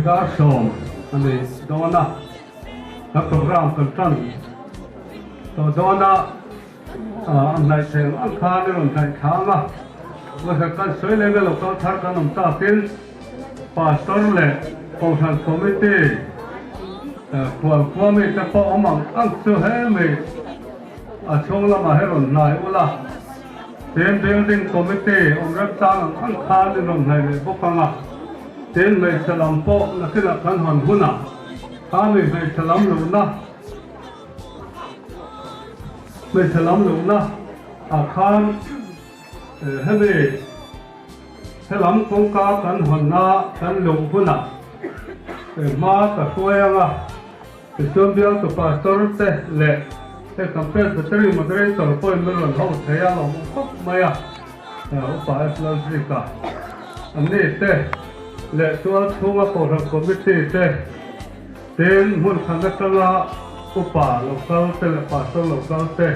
dar sawm a ni dawn a, kan program kan tan tawh dawn a, a hnaih thei ang ang khan i rawn hnaih thlang a, vawikhat kan sawi leng a lo kal thar kan awm takin Pastor leh Kohhran Committee khual khua mite pawh awm ang ang chu hemi a chhung lamah hi rawn hnai ula, tin Building Committee awm remchang ang ang khan in rawn hnai leh bawk ang a, tin hmeichhe lam pawh nakinah kan hawn hunah khami hmeichhe lam luhna hmeichhe lam luhna ah khan hemi Helam kawngka kan hawnna kan luh hunah hma ka hruai ang a, tichuan bialtu pastor te leh hei kan presbytery moderator pawhin min rawn ho thei a lawmawm khawp mai a, Upa F Lalzika an ni te leh tual chhunga kohhran committee te tin hmun khan atanga upa lo kal te leh pastor lo kal te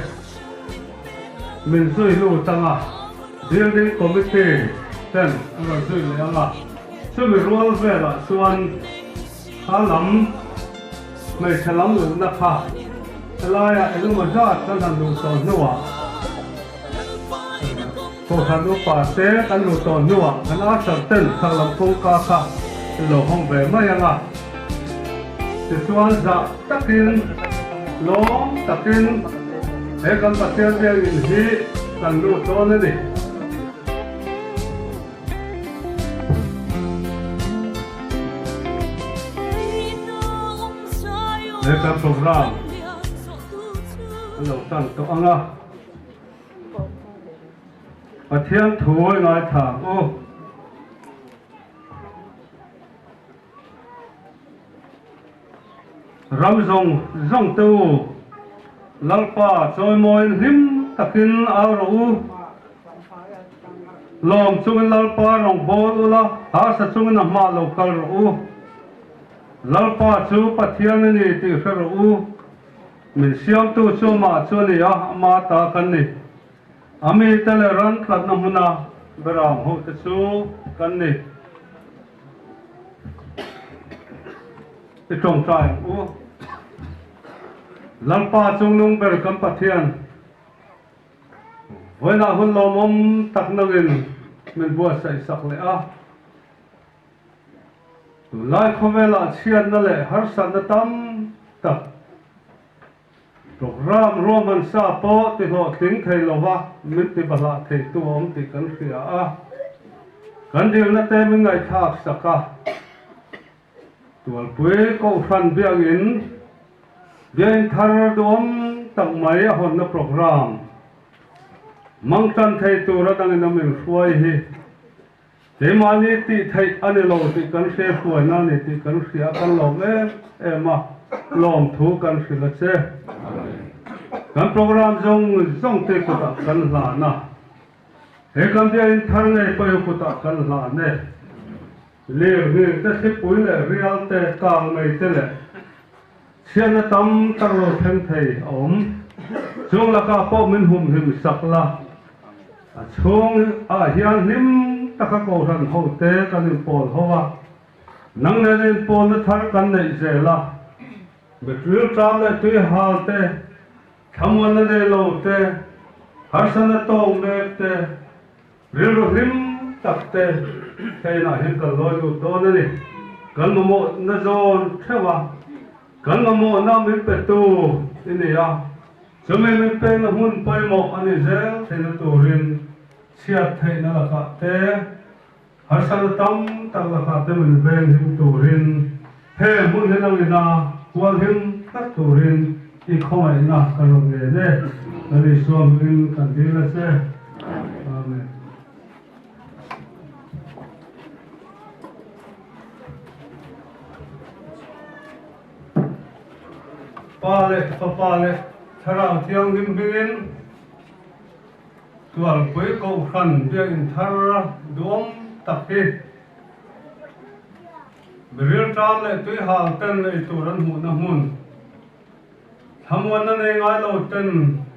min zui lut ang a. Building Committee ten an rawn zui leh ang a, chumi rual velah chuan kha lam hmeichhe lam luhna kha helaiah engemaw zat kan han luh tawh hnuah Kohhran upa te kan luh tawh hnuah kan usher ten thar lam kawngka kha an lo hawng ve mai ang a. Tichuan zah takin lawm takin he kan Pathian biakinn hi kan lut dawn a ni. He kan program an lo tan tawh ang a. Pathian thu i ngaithla ang u. Ram zawng zawng te u, Lalpa chawimawiin hlim takin au rawh u. Lawm chungin Lalpa rawn bawl ula, harsa chungin a hmah lo kal rawh u. Lalpa chu Pathian a ni tih hre rawh u. Min siamtu chu amah chu a ni a, ama ta kan ni. A mite leh ran tlatna hmuna beram hote chu kan ni. I tawngtai ang u. Lalpa chungnung ber kan Pathian, vawiinah hun lawmawm tak nangin min buatsaih sak leh a. Tunlai khawvelah chhiatna leh harsatna tam tak Program ruahman sa pawh ti hlawhtling thei lova min ti bahlah theitu a awm tih kan hria a, kan dilna te min ngaihthlak sak a. Tualpui Kohhran biangin biain thar duhawm tak mai a hawnna program mang tan thei tura dangin a min hruai hi Keimahni tih theih a ni lo tih kan hre hruaina a ni tih kan hria a, kan lawm em em a, lawmthu kan hrilh a che. Kan program zawng zawng te kutah kan hlan a, he kan biain thar ngei pawh kutah kan hlan e. Lirnghing te thlipui leh rial te kang mei te leh chhiatna tam tak lo thleng thei a awm. Chung lakah pawh min humhim sak la. A chhung ah hian hlim taka kohhran ho te kan inpawl ho a, nang nen inpawlna thar kan neih zel a, mitril ṭam leh tui hal te, thlamuanna nei lo te, harsana tawng mek te, rilru hlim tak te hnenah hian kan lawi lut dawn a ni. Kan mamawhna zawn theuh a, kan mamawhna min petu i ni a. Chumi min pekna hmun pawimawh a ni zel theihna turin chhiat theihna lakah te, harsatna tam tak lakah te min venghim turin he hmun hi langina hualhim tlat turin i khawngaihna ka rawn ngen e. Lal Isua hmingin kan dil a che. Amen. Pa leh Fapa leh Thlarau Thianghlim hmingin Tualpui Kohhran biakinn thar duhawm tak hi miril ṭam leh tuihal ten ei tur an hmuhna hmun, thlamuanna nei ngai lo ten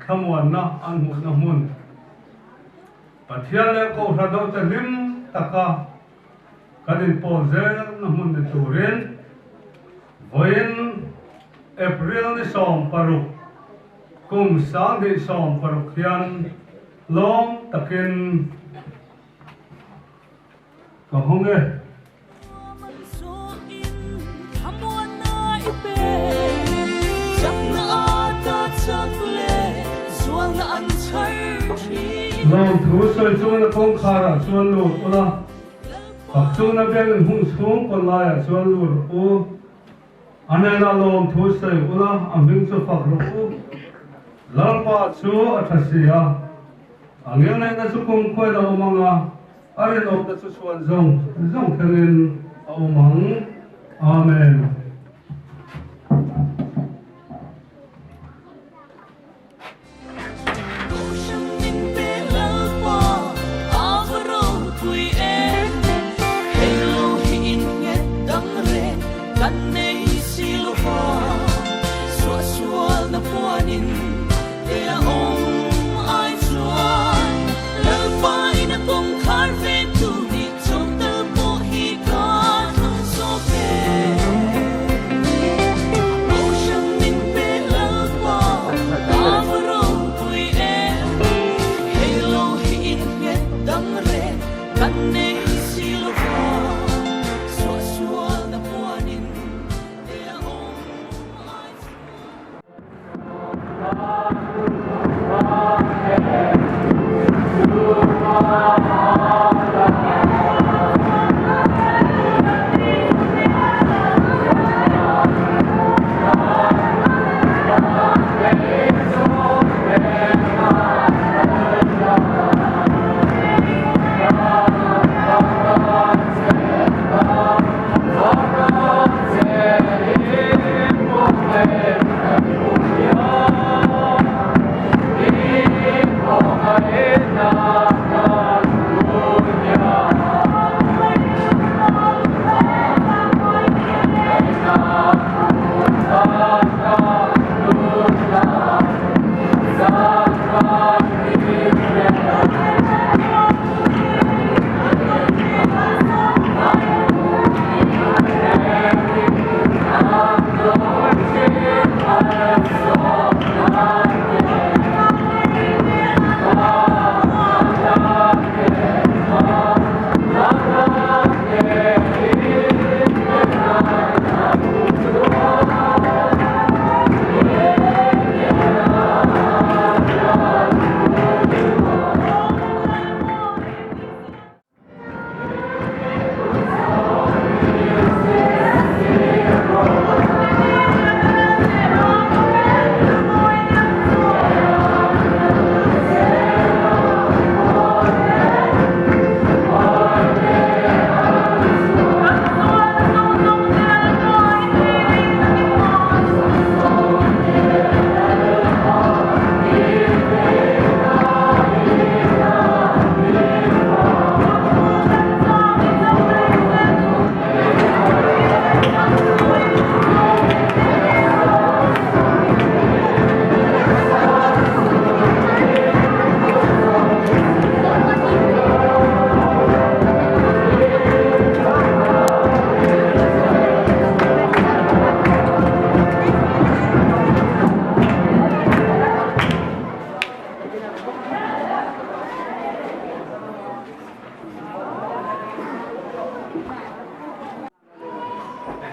thlamuanna an hmuhna hmun, Pathian leh Kohhran hote hlim taka. Kan inpawl zelna hmun ni turin vawiin April ni 16 kum 2016 hian lawm takin ka hawng e. Lawmthu sawi chungin a kawngkhar ah chuan lut ula, fak chungin a biakinn hung chhung kawn lai ah chuan lut rawh u. A hnenah lawmthu sawi ula, a hming chu fak rawh u. Lalpa chu a tha si a, a ngilneihna chu kumkhuain a awm ang a, A rinawmna chu chhuan zawng zawng thlengin a awm ang. Amen.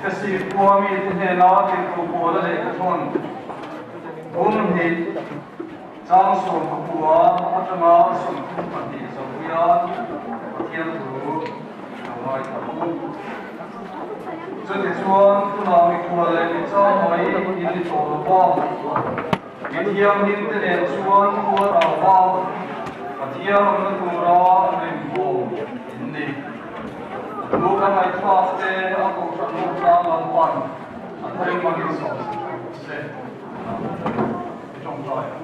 Efesi khua mite hnena tirhkoh Paula lehkhathawn kum hnih chang 19 atanga 32 zawh hian Pathian thu lo ngaithla u. Chutichuan tunah mikhual leh michang mai in ni tawh lo va, mi thianghlimte nen chuan khual ang va Pathian awmna tura rinawm in ni. Thu kan ngaihthlak te a kohhran ho tan Lalpan a tharin hmangin sawm rawh se. I tawngtai ang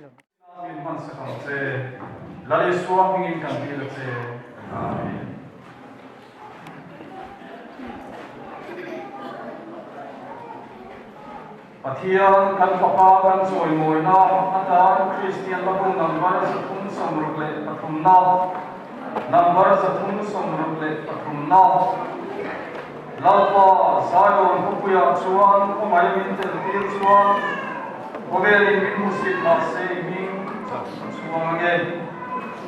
u. Min hmansak ang che. Lal Isua hmingin kan dil a che. Amen. Pathian kan fapa kan chawimawina atan Kristian la bung number 363 na. Number 363 na. Lalpa Zion khawpuiah chuan khawngaih min tel tir chuan khawvelin min hmusit mahse i hming ka chhuang ange.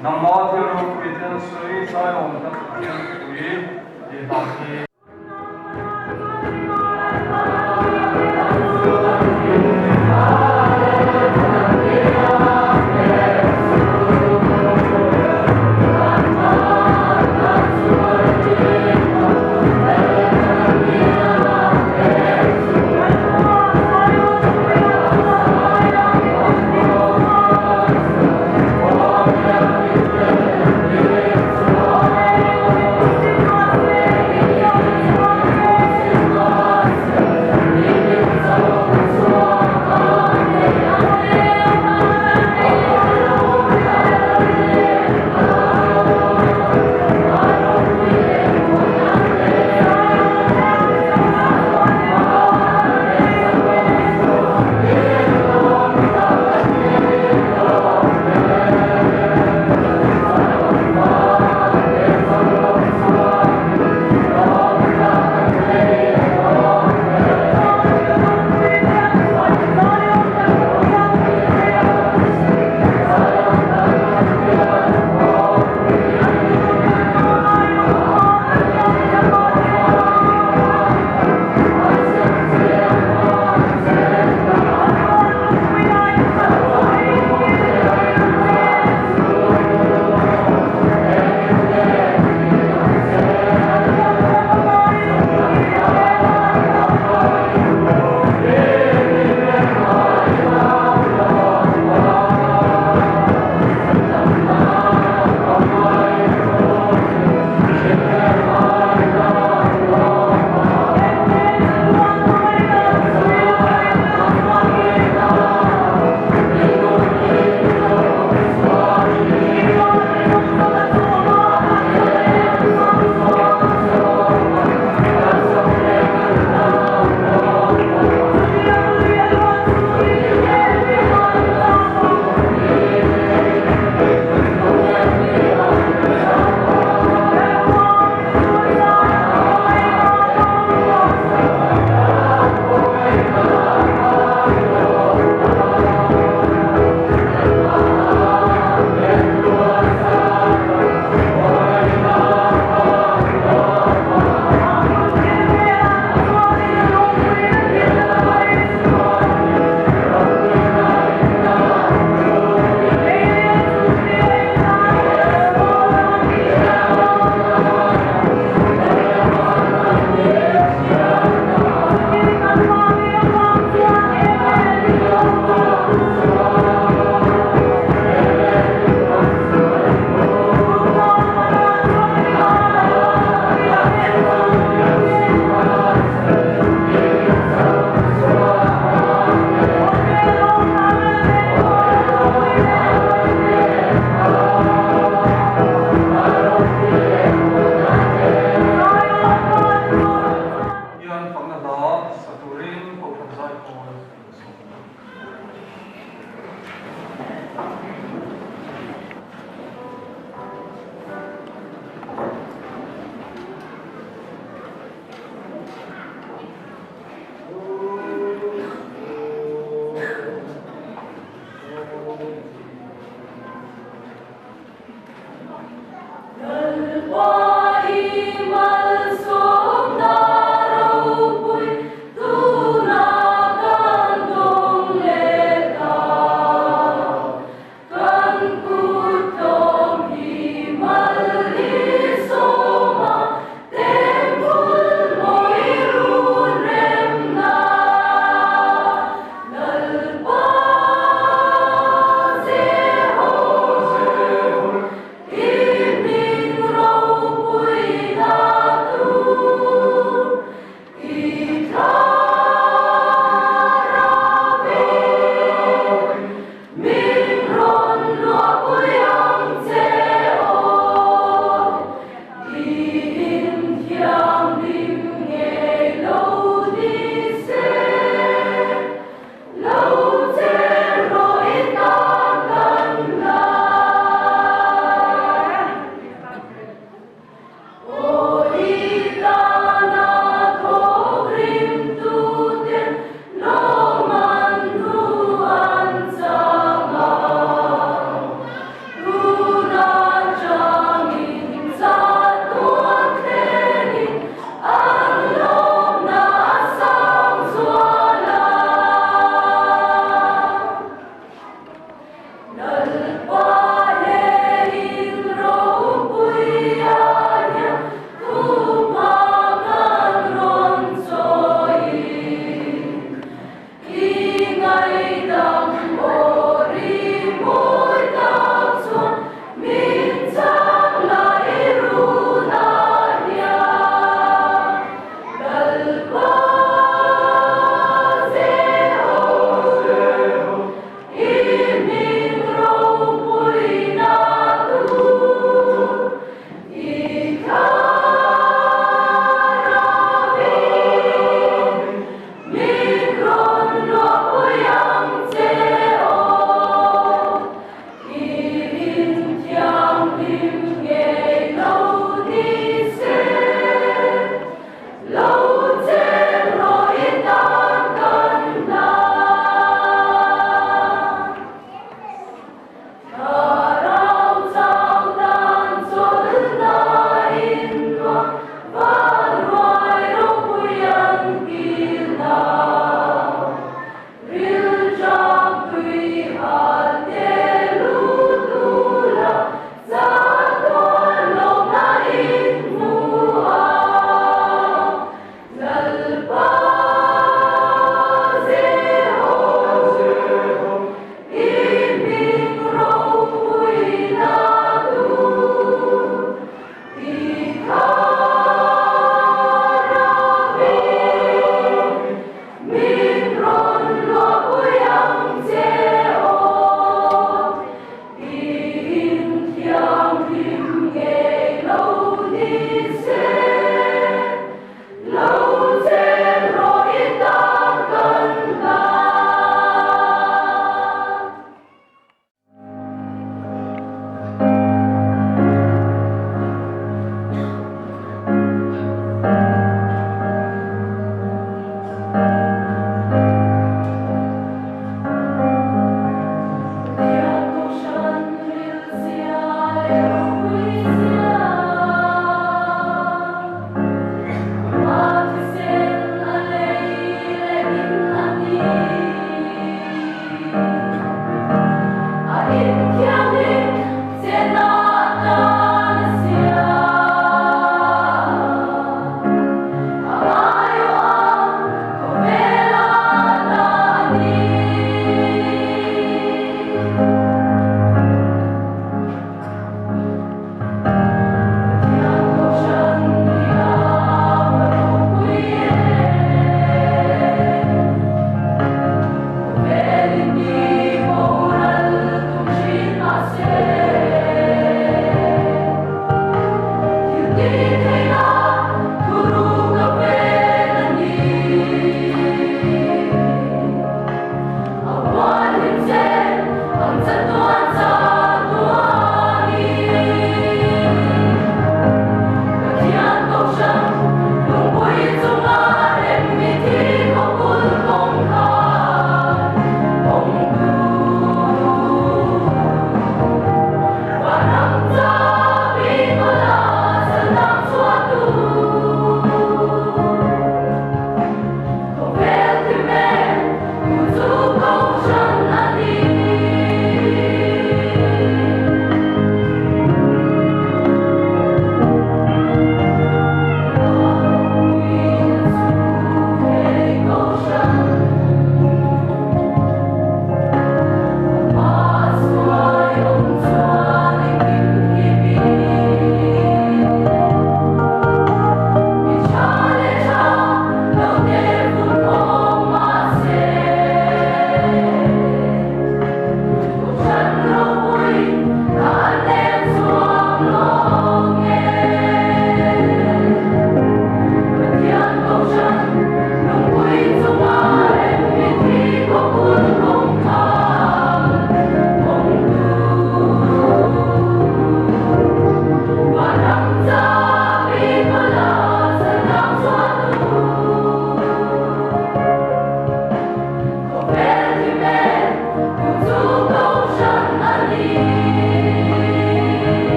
Nangmah thil ropui te an sawi Zion kan Pathian khawpui tih hla hi.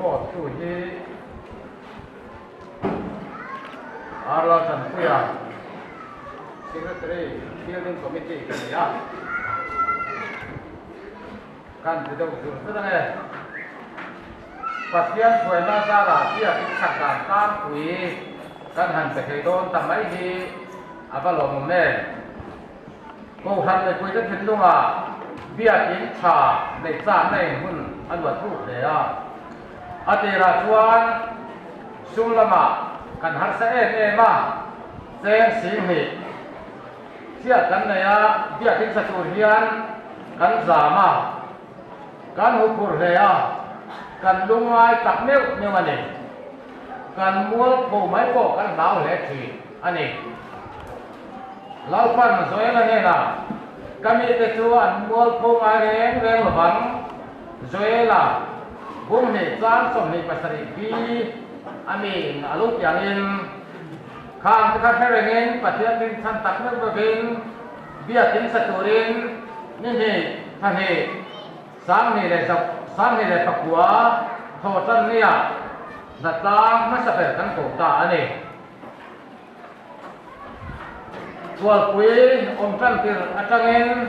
Report tu hi Arla Tanpuia, Secretary, Building Committee ka ni a. Kan ti deuh zur zet ange. Pathian hruaina zarah biakin chak dan tlangpui kan han pe thei dawn ta mai hi a va lawmawm em. Kohhran mipuite thinlungah biakin tha neih chakna in hun a luat ruk hle a. A tirah chuan sum lamah kan harsa em em a, cheng sing hnih chiah kan nei a, biakin sa tur hian kan zam a, kan huphurh hle a, kan lungngai tak meuh meuh a ni. Kan mual pho mai pawh kan hlau hle thin a ni. Lalpan Joela hnenah, Ka mite chu an mual pho ngai reng reng lo vang. Joela, bum hnih chang 27 bi a miin a lo tiangin, Khang te kha hre rengin Pathian rinchhan tak meuh meuhin biakin sa turin ni hnih, thla hnih, 2019 thawh tan nia hnatlang hmasa ber kan ko ta a ni. Tualpui awm tan tir atangin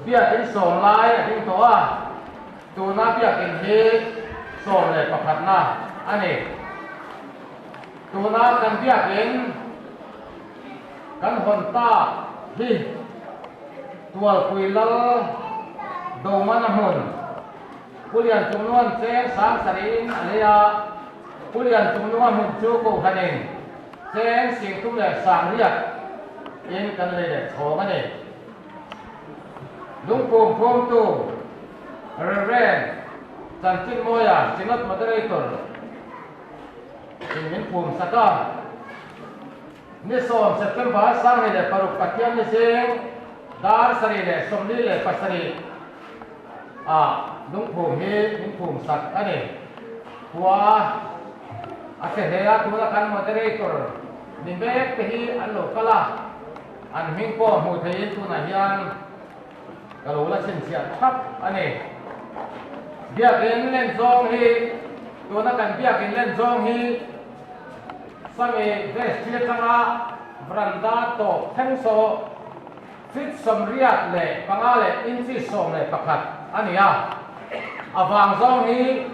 biakin sawm lai a ding tawh a, tuna biakin hi 11 na a ni. Tuna kan biakin kan hawn tak hi Tualpui Lal Domana hmun Pu Lian Chungnuan cheng sang sarih in a lei a, Pu Lian Chungnunga hmun chu Kohhranin cheng 38,000 in kan lei leh chhawng a ni. Lungpum phumtu Rev. Chanchinmawia Synod Moderator in min phum sak a. Ni 10 September 2006 Pathian ni zing dar 7:47 ah lungphum hi min phum sak a ni. Khua a che hle a, tuna kan moderator ni mek te hi an lo kal a, an hming pawh hmuh theihin tunah hian ka lo la chhinchhiah thap a ni. Biakin len zawng hi tuna kan biakin len zawng hi Sami vestry atanga veranda tawp thleng saw feet 85 leh inches 11 a ni a, a vang zawng hi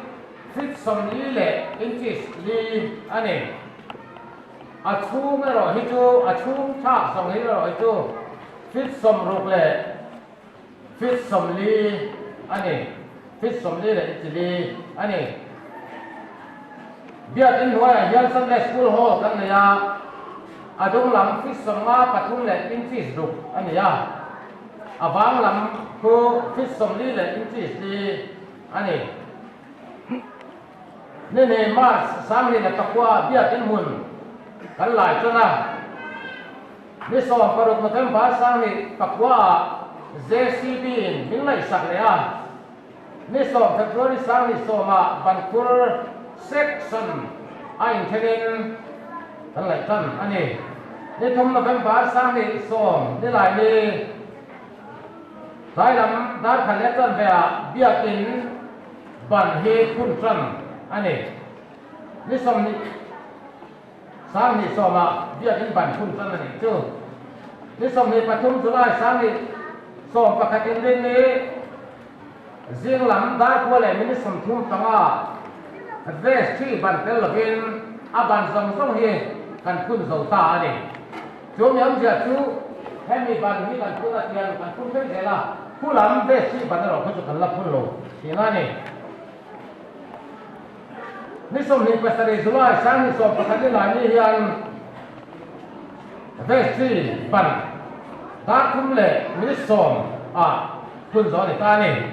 feet 40 leh inches 4 a ni. A chhung erawh hi chu a chhung thlak zawng hi erawh hi chu feet 60 leh feet 40 a ni, feet 40 leh inchi li a ni. Biakin hnuaiah hian Sunday School Hall kan nei a, a dung lam feet 53 leh inches 6 a ni a, a vang lam khu feet 40 leh inches 4 a ni. Ni hnih March 2009 biakin hmun kan lai tan a, ni 16 November 2009 ah JCB in min ngaihsak leh a, ni 10 February 2010 ah Bankhur Section a inthenin kan ngaih tan a ni. Ni 3 November 2010 nilai ni tlai lam dar khat leh chanve ah biakin Ban hi phun tan a ni. Ni 20 2010 ah biakin ban phun tan a nih chu. Ni 23 July 2011 inrin ni zing lam dar 9 leh minute 35 vestry ban tel lovin a ban zawng zawng hi kan phun zo ta a ni. Chu mi awmzia chu hemi ban hi kan phun a tiang kan phun phei zel a, khu lam vestry ban erawh kha chu kan la phun lo thin a ni. Ni 27 July 2011 ni lai ni hian vestry ban dar 3 leh minute 10 ah phun zawh a ni ta a ni.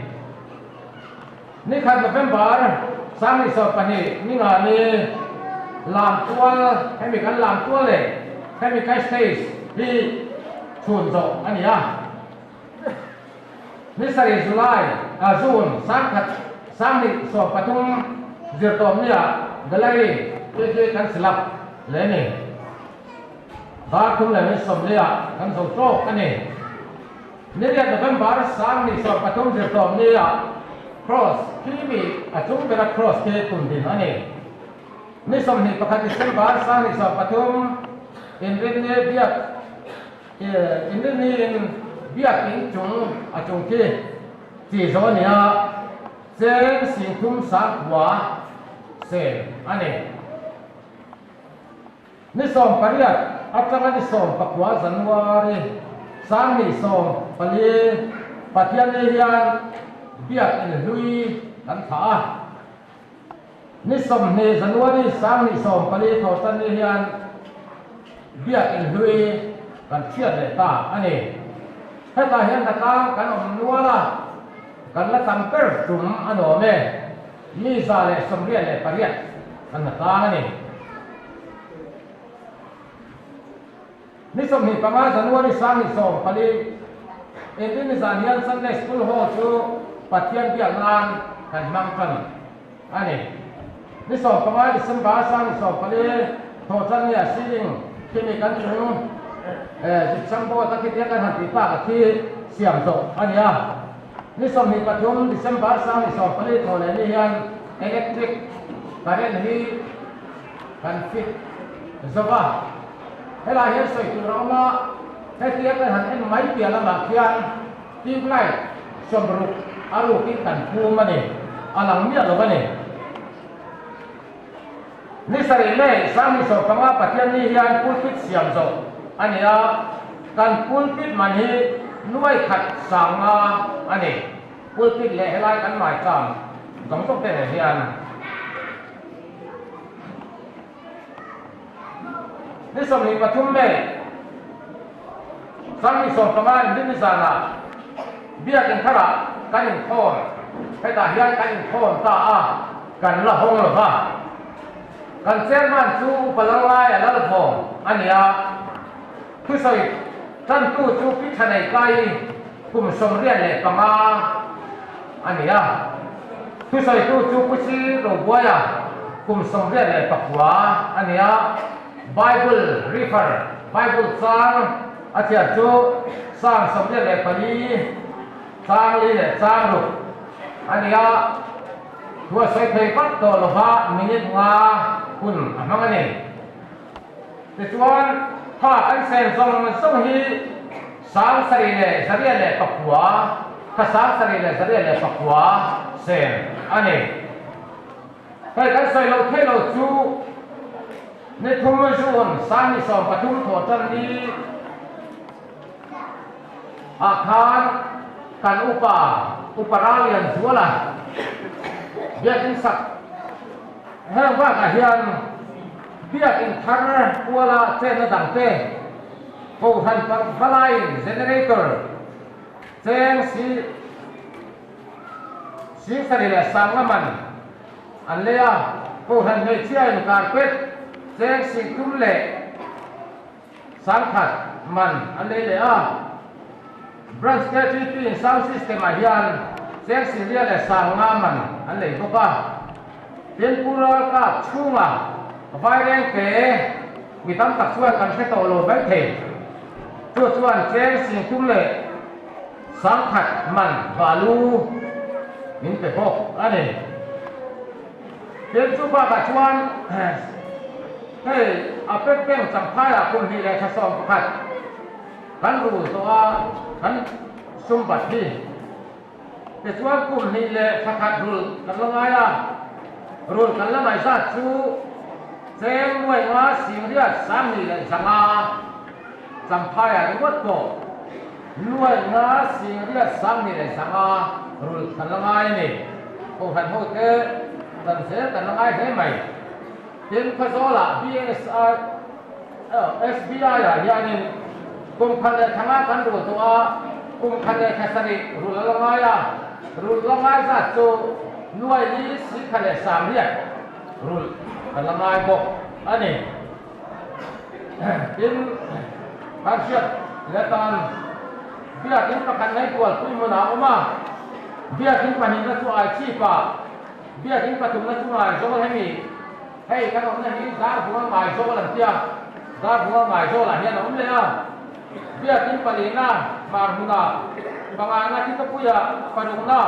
Ni 1 November 2012 ni nga ni lam tual hemi kan lam tual leh hemi kai stage hi chhun zawh a ni a. Ni 7 July June 10,2013 zirtawp nia gallery te hi kan silap leh a ni. Dar 3 leh minute 40 ah kan zo tawk a ni. Ni 8 November 2013 zirtawp nia. Cross khi mi a chung bera cross khi tun din a ni. Ni 21 December 2013 inrinni biak inrinni in biakin chung a chung khi chi zawh a ni a, cheng 30 sangkua sen a ni. Ni 18 atanga ni 19 January 2014 Pathianni hian biakin hlui kan thlah a. Ni 20 January 2014 thawhtanni hian biakin hlui kan chhiat leh ta a ni. Hetah hian hnatlang kan awm nual a, kan la tam ber tum a nuam e. Mi 128 kan hnatlang a ni. Ni 25 January 2014 Inrinni zan hian Sunday School Hall chu Pathian biak nan kan hmang tan a ni. Ni 15 December 2014 thawhtanni ah ceiling khimi kan chung gypsum board a khitia kan han tih tak a khi siam zawh a ni a. Ni 23 December 2014 thawh leh ni hian electric current hi kan fit zo va. Helai hian sawi tur a awm a, hetia kan han en mai piah lamah khian tube light 60 a rukin kan phum a ni, a lang miah lo a ni. Ni 7 May 2015 Pathianni hian pulpit siam zawh a ni a, kan pulpit man hi 1,500 a ni. Pulpit leh helai kan maicham zawng zawng te nen hian. Ni 23 May 2015 Inrinni zanah Biakin tharah kan inkhawm, hetah hian kan inkhawm ta a, kan la hawng lo va. Kan chairman chu Upa Lalngai a lalvawm a ni a, thusawi tantu chu Pi Thanei Kai kum 85 a ni a, thusawitu chu Pu Si Robuaia kum 89 a ni a, Bible refer, Bible chang a chhiar chu Psalm 84 chang li leh chang ruk a ni a, thu a sawi thei vat tawh lova minute nga hun a hmang a ni. Tichuan, tha kan sen zawng zawng hi 7109 kha 7109 sen a ni. Hei kan sawi loh theih loh chu ni 3 June 2013 thawhtan ni ah khan kan upa Upa Rallianzuala biakin sak heng bakah hian biakin thar kuala chenna dangte Kohhran Valaiin generator cheng si 70,000 leh man an lei a, Kohhran hmeichhia in carpet cheng 31,000 man an lei leh a, Branch KTP in sound system ah hian cheng 4,500 man an lei bawk a, tin Pu Ralkap chhunga Vairengte mi tam tak chuan kan hre tawh lo mai thei, chu chuan cheng 1,300 man balu min pe bawk a ni. Tin chu bakah chuan hei a pek peng Champhaiah kum hnih leh thla 11 kan rul tawh a, kan sum bat hi. Tichuan kum hnih leh thla khat rul kan la ngai a, rul kan la ngai zat chu cheng 5,825 Champhaiah ringawt pawh 5,825 rul kan la ngai a ni. Kohhran hote dan zel kan la ngai hle mai. Tin, Khawzawlah BSI, SBI-ah hianin kum khat leh thla nga kan rul tawh a, kum khat leh thla sarih rul a la ngai a, rul la ngai zat chu 4,180 rul kan la ngai bawk a ni. Tin, kan hriat leh tan biakin pakhat mai kualpui hmunah a awm a, biakin pahnihna chu Aichhipah, biakin pathumna chu Ngaizawl hemi hei kan awmna hi Darvunga Ngaizawl an tia, Darvunga Ngaizawlah hian a awm leh a, biakin palina Hmar hmunah, pangana Thitawpuiah, parukna.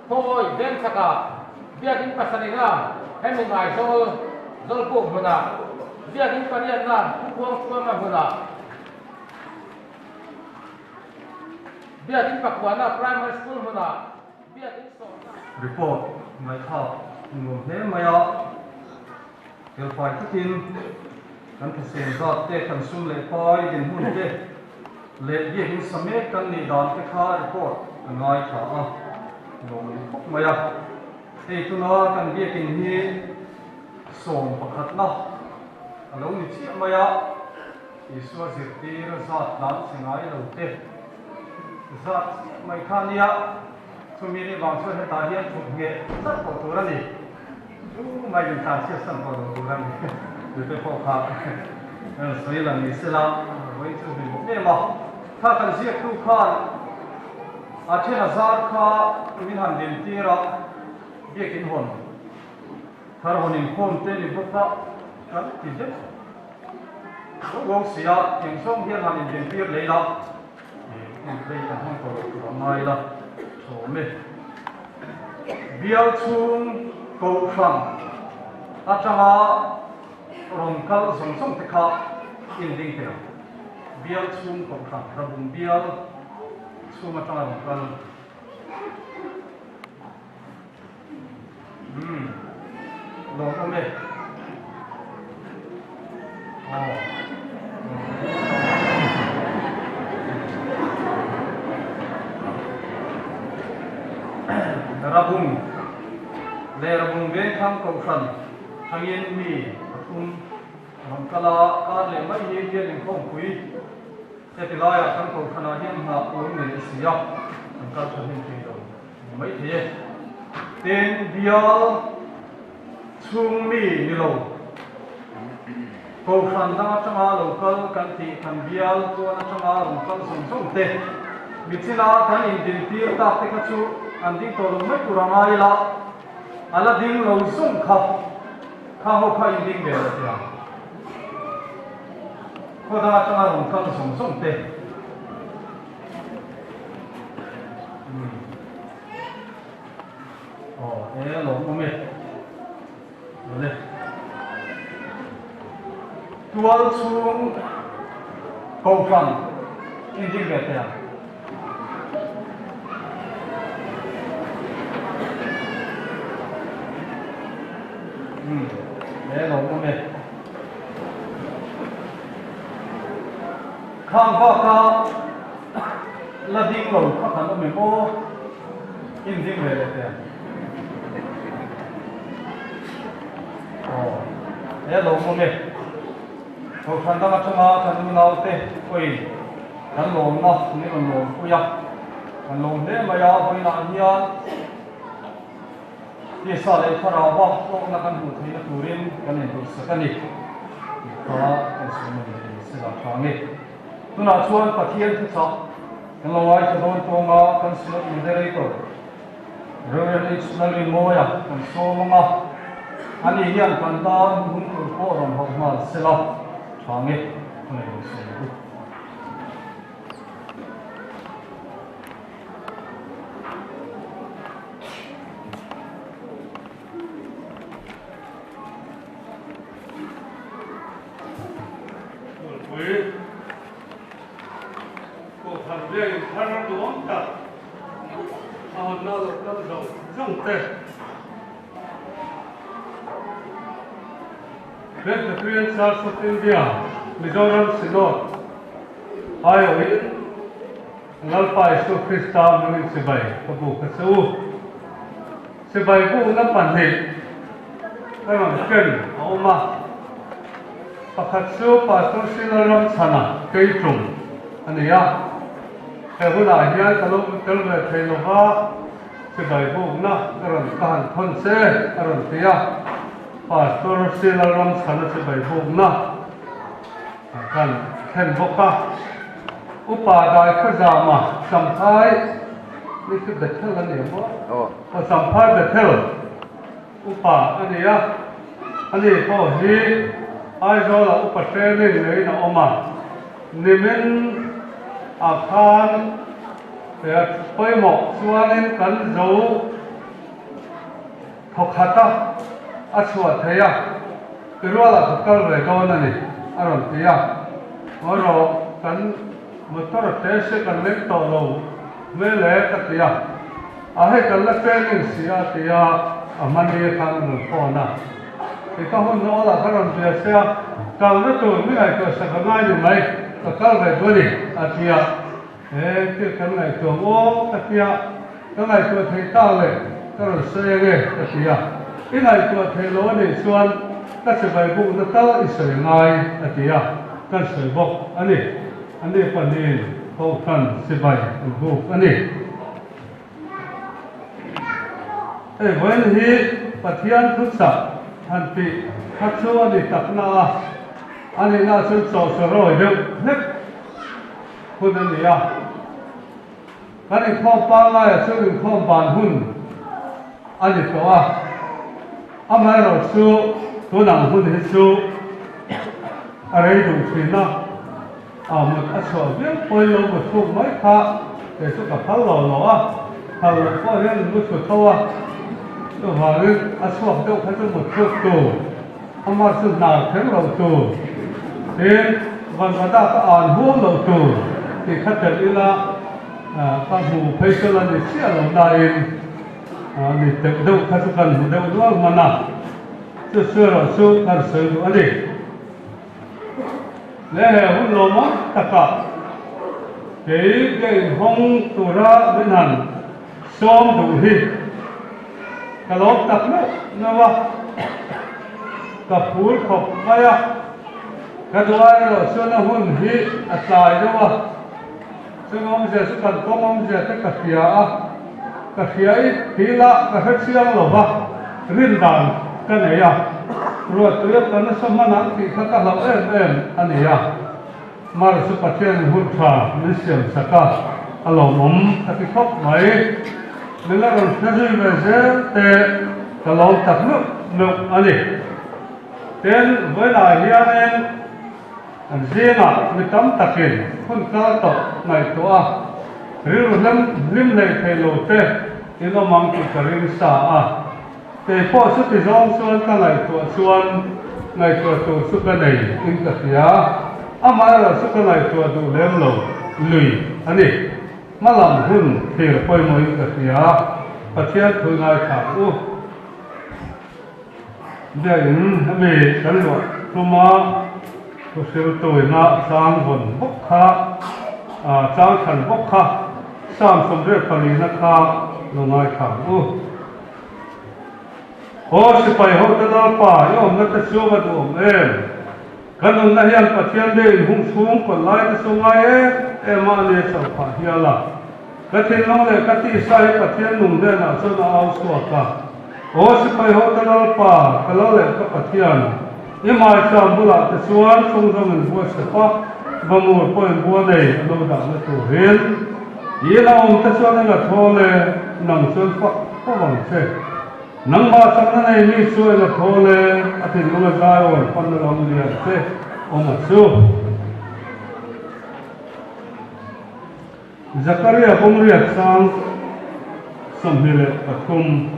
Khawi Vengchhakah Biakin pasarihna hemi Ngaizawl Zawlpuk hmunah Biakin pariatna Pukhuangthuama hmunah Biakin pakuana Primary School hmunah Biakin sawmna Report ngaihthlak nuam hle mai a, felfai takin kan thisen zat te, kan sum leh pai dinhmun te leh biakin sa mek kan nih dan te kha report ka ngaithla a, nuam ni khawp mai a. Hei tuna kan biakin hi 11na a lo ni chiah mai a, Isua zirtir zat tlan chhe ngai lo te zat chiah mai kha nia, chumi nih vang chuan hetah hian thut ngheh tlat tawh tur a ni. Chu mai in tlan chhiat san tawh lo tur a ni. Tute pawh kha sawi lang ni sela vawi chu hlim bawk em a. Kha kan ziaktu khan a then a zar kha min han din tir a, biakin hawn thar hawn inkhawm te ni bawk a kan ti deuh deuh bawk si a, eng zawng hian han indin tir leh ila hmun phei kan hmang tawh loh tur a ngai ila thawm e. Bial chhung kohhran atanga rawn kal zawng zawng te kha inding thei ang. Bial chhung kohhran Rabung bial chhung atanga rawn kal. Umm lawm awm e. Aw. Rabung leh Rabung Vengthlang Kohhran thangin mi pathum rawn kal a, kar leh mai hi bial inkhawmpui heti laiah kan Kohhranah hian hna awm nei a si a, an kal tha hnem thei lo. Ni mai thei e. Tin, bial chhung mi ni lo, Kohhran dang atanga lo kal kan tih kan bial tuan atanga rawn kal zawng zawng te, michina kan indintir tak te kha chu an ding tawh lo mai tur a ngai ila, a la ding lo zawng kha, kha ho kha inding ve lo teh ang. Khaw dang atanga rawn kal zawng zawng te. Aw e lawm awm e awle tual chhung kohhran in ding ve thei ang. Umm e lawm awm e. Khang baka la ding lo kha kan awm em aw? In ding ve leh teh ang. Aw, he lo awm e. Kohhran dang atanga kan unaute pawhin kan lawmna min rawn lawmpui a, kan lawm hle mai a, vawiinah hian Tisa leh thlarauva hlawkna kan hmuh theihna turin kan induhsak a ni tih kha kan sawi nawn leh ni se lah tha nge. Tunah chuan Pathian thuchah kan lo ngaithla dawn tawnga kan Synod Moderator Rev. H. Lalrinmawia kan sawm ang a, ani hian kan tan hun tur pawh rawn hauh nghal se la tha nge thunei rawn sawi ang u. Kulpui Kohhran biakin thar duam tak a hawnna lo kal zawng zawng te Presbyterian Church of India Mizoram Synod aiawhin Lalpa Isu Krista hmangin chibai ka buk a che u. Chibai bukna pahnih ka rawn ken a awm a, pakhat chu Pastor Sila Ramchhana keitum a ni a, he hunah hian ka lo tel ve thei lo va, chibai bukna ka rawn ka han thawn che a rawn ti a, Pastor Sila Ramchhana chibai bukna kan thlen bawk a. Upa dai khaw zama Champhai ni chu Bethel a ni ang maw? Aw Champhai Bethel upa a ni a, ani pawh hi Aizawlah upa training neiin a awm a, nimin ah khan pawimawh chuanin kan zo. Thawkhat a, a chhuah thei a, Tirualah ka kal ve dawn a ni, a rawn ti a. Aw rawh, kan motor a te se kan leng tawh lo hmel e, ka ti a. A hei kan la training si a, ti a, a hmani khan a rawn phone a. I ka hun nawlah ka rawn bia che a, kalna tur mi ngaihtuah sak a ngai ni mai, ka kal ve duh a ni, a ti a. He thil kan ngaihtuah maw ka tia, ka ngaihtuah thei ta le, ka rawn sawi ange ka ti a, i ngaihtuah thei lo a nih chuan ka chibai bukna tal i sawi ngai a ti a, kan sawi bawk a ni. A ni pahnihin Kohhran chibai an buk a ni. Hei vawiin hi Pathian thuchah han tih kha chu a ni takna a, a nihna chuan chawhchawrawi deuh hlek. Hun a ni a, kan inkhawm pangngaia chuan inkhawm ban hun a ni tawh a, amaherawh chu tun ang hun hi chu a rei duh thin a, a mut a chhuah viau pawhin lo mut thluk mai kha kei chu ka phal lo lo a, phal loh pawh hian mu thlu tho a, chuvangin a chhuak deuh kha chu mut thluk tur. Amah chu hnar kher lo tur, tin vanvada ka an huam lo tur tih kha telh ila ka hmu phei chu la ni chiah lo nain ni teuh deuh kha chu kan hmu deuh nual hman a, chu chu erawh chu kan sawi duh a ni. Le he hun lawmawm takah kei ka inhawng tura min han sawm duh hi Ka lawm tak meuh meuh a, ka phur khawp mai a, ka duai erawh chuan a hun hi a tlai deuh a, chung awmzia chu kan kawng awmzia te ka hria a, ka hria i thil a ka hre chiang lo va, rin dan ka nei a, ruahtui a ka nasa hman ang tih kha ka hlauh em em a ni a, Mar chu Pathian hun tha min siam sak a, a lawmawm ka ti khawp mai. Min la rawn hre zui ve zel te ka lawm tak meuh meuh a ni. Tin, vawiinah hianin an zingah mi tam takin hun kal tawh ngaihtuah a, rilru hlim hlim hleih thei lo te in awm ang tih ka ring sa a. Kei pawh chuti zawng chuan ka ngaihtuah chuan ngaihtuah tur chu ka nei in ka hria, amaherawh chu ka ngaihtuah duh lem lo lui a ni. Hmalam hun thlir pawimawh in ka hria, Pathian thu ngaithla u. Biakin hemi kan luah tluma thuhriltuina chang vawn bawk kha, chang thlan bawk kha Psalm 84 na kha lo ngaithla ang u. Aw sipai ho te Lalpa, i awmna te chu va duhawm em? Ka nunna hian Pathian be inhung chhung kawt lai te chu ngai em em a ania chauh phah hial a. Ka thinlung leh ka tisa hi Pathian nung hnenah chuan a au chhuak a. Aw sipai ho te Lalpa, ka lo leh ka Pathian, i hmaicham bulah te chuan chungzawm in bua chep a, vamur pawh in bua nei a lo dahna turin. I la awm te chuan eng a thawl e, nang chuan fak fo ang che. Nangmah chakna nei mi chu eng a thawl e, a thinlung a zai awn panna lam lian che awm a chu. Zakaria Bawngriat sang 23.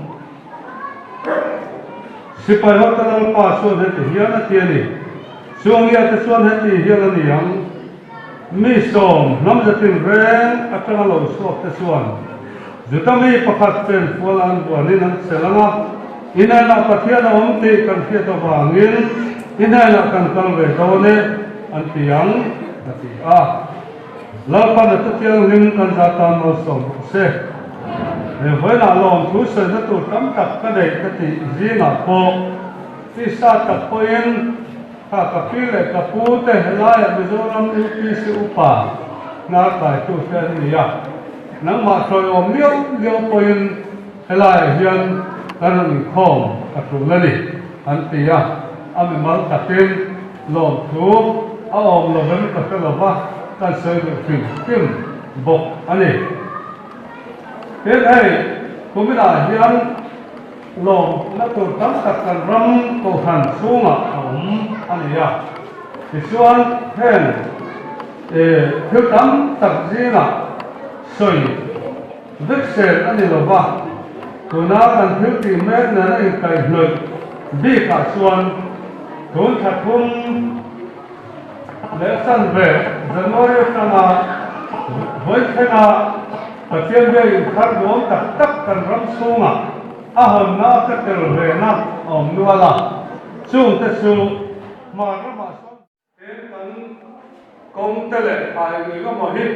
Sipai ho te Lalpa chuan heti hian a ti a ni, Chuangia te chuan heti hian a ni ang. Mi sawm hnam zatin reng atanga lo chhuak te chuan Juda mi pakhat chen fual an buanin an chelh ang a, I hnenah Pathian a awm tih kan hriat avangin i hnenah kan kal ve dawn e, an ti ang, a ti a. Lalpan a chutianghlim kan za tan malsawm bawk se. He vawiinah lawmthu sawina tur tam tak ka neih ka tih zingah pawh tisa tak pawhin, Kha ka pi leh ka pu te helaiah Mizoram UPC upa hnar kaitu te an ni a, nangmah hruaiawm liau liau pawhin helaiah hian kan rawn inkhawm a tul a ni an ti a, a mimal takin lawmthu a awm lovem ka hre lova kan sawi duh hrim hrim bawk a ni. Tin hei kuminah hian. Lawmna tur tam tak kan ram kohhran chhungah a awm a ni a, tichuan heng thil tam tak zingah sawi vek sel a ni lo va. Tuna kan thil tih mek nena inkaihhnawih bikah chuan tun thla thum leh chanve January atanga vawi thlenga Pathian biak inthar duam tak tak kan ram chhungah a hawnna a ka tel vena a awm nual a, chungte chu hmar ramah sawn Heng kan kawng te leh ai eng emaw hi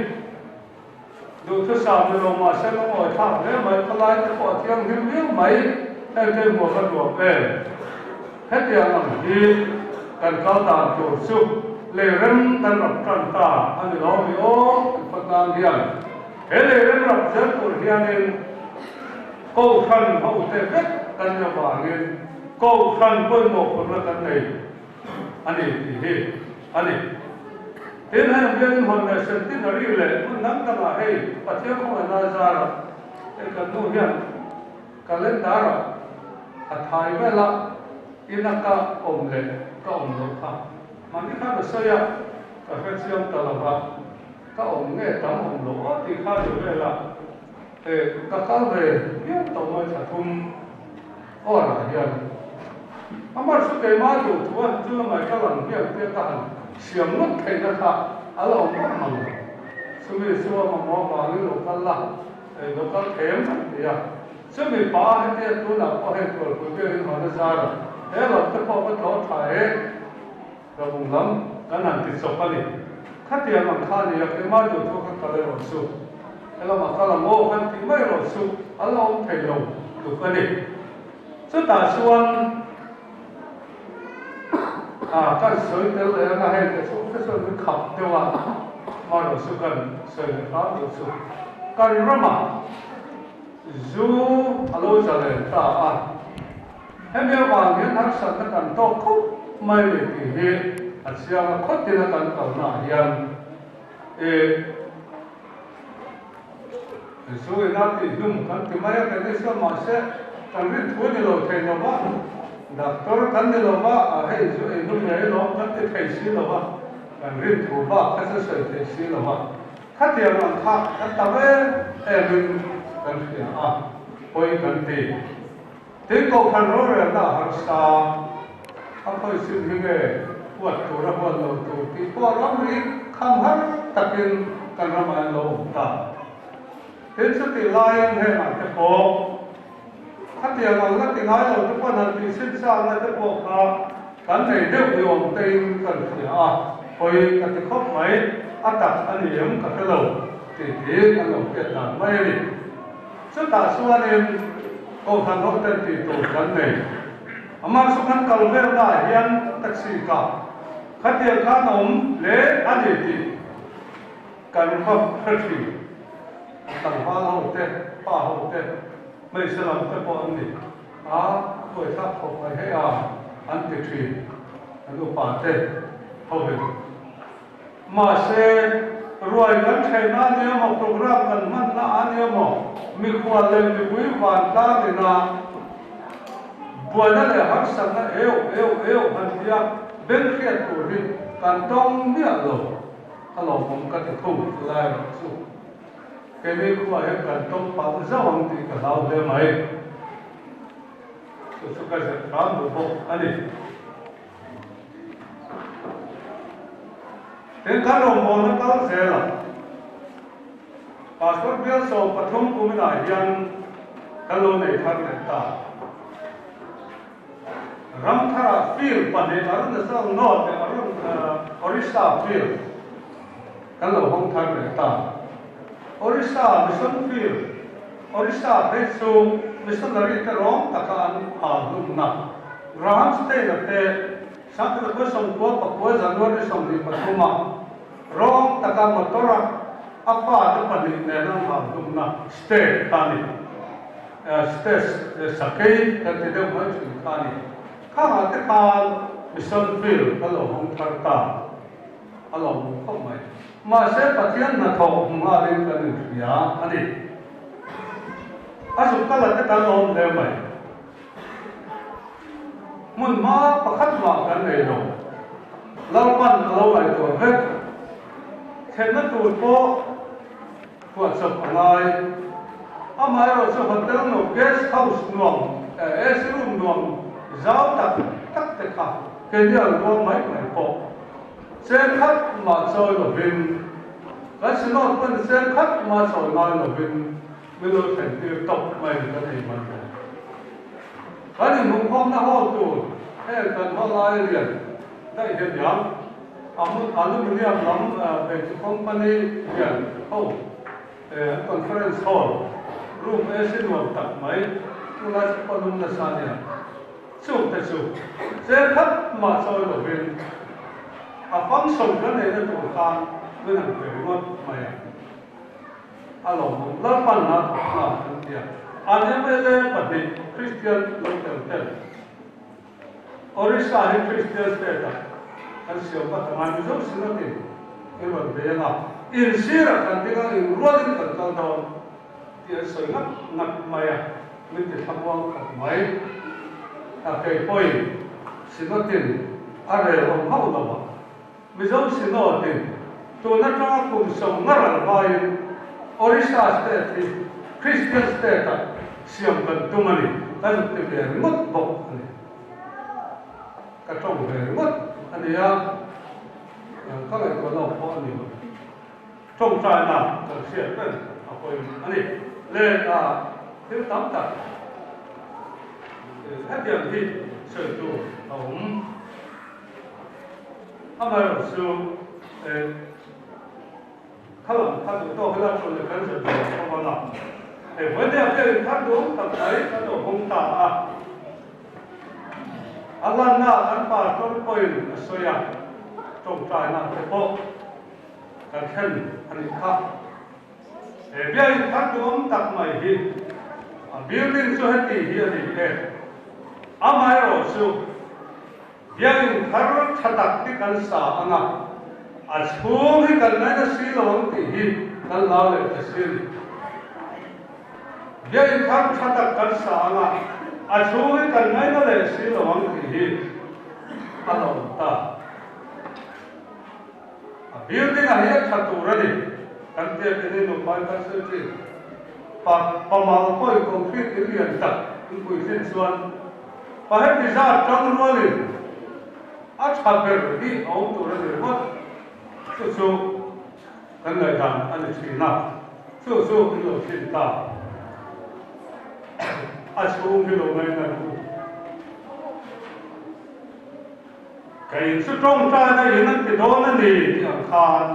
duhthusam ni lo mahse ka ngawi thlak hle mai, khawlai te pawh a thianghlim viau mai, heng te hmuh ka nuam em? Hetiang ang hi kan kal dan tur chu lei rem kan rap tan ta a ni lo mi aw kan khawtlang hian he lei rem rap zel tur hianin Kohhran hote vek kan ni avangin Kohhran pawimawh phurna kan nei. a ni tih hi a ni. Tin, heng biakinn hawn leh centenary leh hmun dang dangah hei Pathian khawngaihna a zar a, hei kan nu hian calendar ah a thai vel a, ina ka awm leh ka awm loh kha mahni khan a sawi a, ka hrechiang ta lo va, ka awm nge tam awm loh aw tih kha ni vel a, hei ka kal ve viau tawh mai thla thum. Aw-ah hian amah chu keimah duh thu a chu lamah ka lang hian tia ka han siam ngawt theihna kha a la awm vak mang lo. Chumi chu a mamawh avangin lo kal la, ei lo kal them an ti a. Chumi pa hetia tunah pawh hei tualpui biakin hawn a zar a, he lam te pawh ka tlawh tha e, Ramung lam kan han ti chawp a ni. Khatiang ang kha a ni a, keimah duh thu ka kal erawh chu helamah kal ang aw kan tih mai erawh chu a la awm thei lo tluk a ni. Chutah chuan a kan sawi tel leh anga hei te chhung te chuan min khap deuh a, amaherawh chu kan sawi leh hram deuh chu kan ramah zu a lo zalen ta a. Hemi avang hian harsatna kan tawk khawp mai ni tih hi a chiang a, khawtin a kan kalnaah hian i zu ina tih hlum kan ti mai a, kan ni chuan mahse kan rin thu ni lo thei lo va, doctor kan ni lo va, a hei zu ei hlum ngei lawm kan ti thei si lo va, kan rin thu bak kha chu sawi thei si lo va, khatiang ang kha kan tam em emin kan hria a, pawi kan ti. Tin, Kohhran rorelna a harsa, a khawi sin hi nge huat tur a huat lo tur tih pawh ramri kham har takin kan ramah an lo awm ta. Tin, chutih laiin hengah te pawh khatiang ang la ti ngai lo te pawh han tih chhin chakna te pawh kha kan nei deuh ni awm tein kan hria a, hawi ka ti khawp mai, a tak a ni em ka hre lo tih hi kan lo hriat dan mai a ni. Chutah chuanin Kohhran hoten tih tur kan nei. Amah chu kan kal velnaah hian taxi ka khatiang khan a awm hle a ni tih kan va hre thin. Tlangval ho te, pa ho te, hmeichhe lam te pawh an ni a, a buaithlak khawp mai hei a an ti thin an upa te hovin. Mahse, ruai kan theihna a nia maw, program kan hmanna a nia maw, mikhual leh mipui vantlang ina buaina leh harsatna eu eu eu han tia beng hriat tur hi kan tawng miah lo a lawmawm ka ti thung lai rawh chu. Keini khuaah hian kan tawng palh zauh ang tih ka hlau hle mai. Chu chu ka zir hram duh bawk a ni. Tin, kan rawngbawlna kal zelah Pastor bial 13 kuminah hian kan lo nei thar leh ta. Ramtharah field pahnih Arunachal North leh Orissa field kan lo hawng thar leh ta. Orissa Mission Field, Orissa phei chu missionary te rawng taka an hal hlumna Graham Stein-a te Sangkhat 99 January 23 a rawng taka motor-a a fate pahnih nen an hal hlumna state kha a ni. State sakei kan ti deuh mai thin kha a ni. Khangah te khan Mission Field ka lo hawng thar ta. A lawmawm khawp mai. Mahse Pathian hnathawk hmu nghalin kan inhria a ni. A zuk kal a te kan lawm hle mai. Hmun hma pakhat mah kan nei lo. Lalpan a lo ngaihtuah vek. Thlenna tur pawh phuahchawp a ngai. Amaherawhchu hotel no guest house nuam, AC room nuam zau tak tak te kha keini an rual mai mai pawh. Cheng khat mah chawi lovin, kan Synod pawn cheng khat mah chawi ngai lovin min lo thlen tir tawp mai kan ei man lo. Kan inhmuhkhawmna hall tur heng kan hall aia lian daih hian niang a hmun aluminium lam phei chu company lian ho an conference hall room AC nuam tak mai tunlai chu pawn awm nasa ania chungte chu cheng khat mah chawi lovin a function kan neihna tur khan min han pe ringawt mai a. A lawmawm Lalpan a thawk nghal an ti a. An mla pahnih Kristian lo tel tel. Orissa hi Kristian state ah kan siam vat a ngai Mizo Synod in in rawn bei anga in sirah kan ding a in rualin kan kal dawn tih an sawi ngat ngat mai a min ti thlamuang khat mai. A kei pawhin Synod in a rel awm hauh lo a. Mizo Synod in tun atanga kum sawmnga ral hmain Orissa state hi Christian state ah siam kan tum a ni, ka zuk ti ve ringawt bawk a ni. Ka tawng ve ringawt a ni a, ka ngaihtuah lawk pawh a ni lo. Tawngtaina kan hriat reng a pawimawh a ni. Le a thil tam tak hetiang hi sawi tur a awm. Amaherawhchu kha lam kha duh tawk ila thu leh kan zir duh lo bawk a. Hei vawinia biakin thar duhawm tak mai kan lo hawng ta a. A lanna kan pastor pawhin a sawi a, tawngtaina te pawh kan thlen a nih kha. He biakin thar duhawm tak mai hi a building chu heti hi a ni e. Amaherawhchu. Biakinn thar tha tak hi kan sa ang a, a chhung hi kan ngaina si lo ang tih hi kan lau leh ta sin. Biakinn thar tha tak kan sa ang a, a chhung hi kan ngaina leh si lo ang tih hi a la awm ta. A building ah hi a tha tur a ni, kan biakinn hi nupai kan sawi thin. Pa pamal pawhin concrete in lian tak in puitlin chuan Pa heti zat tang rualin a tha ber hi a awm tur a ni ringawt. Chu chu kan ngaihdan a ni thin a, chu chu in lo thin ta. A chhung hi lo ngaina ru. Ka in chu tawngtaina in an ti dawn a ni tih ang khan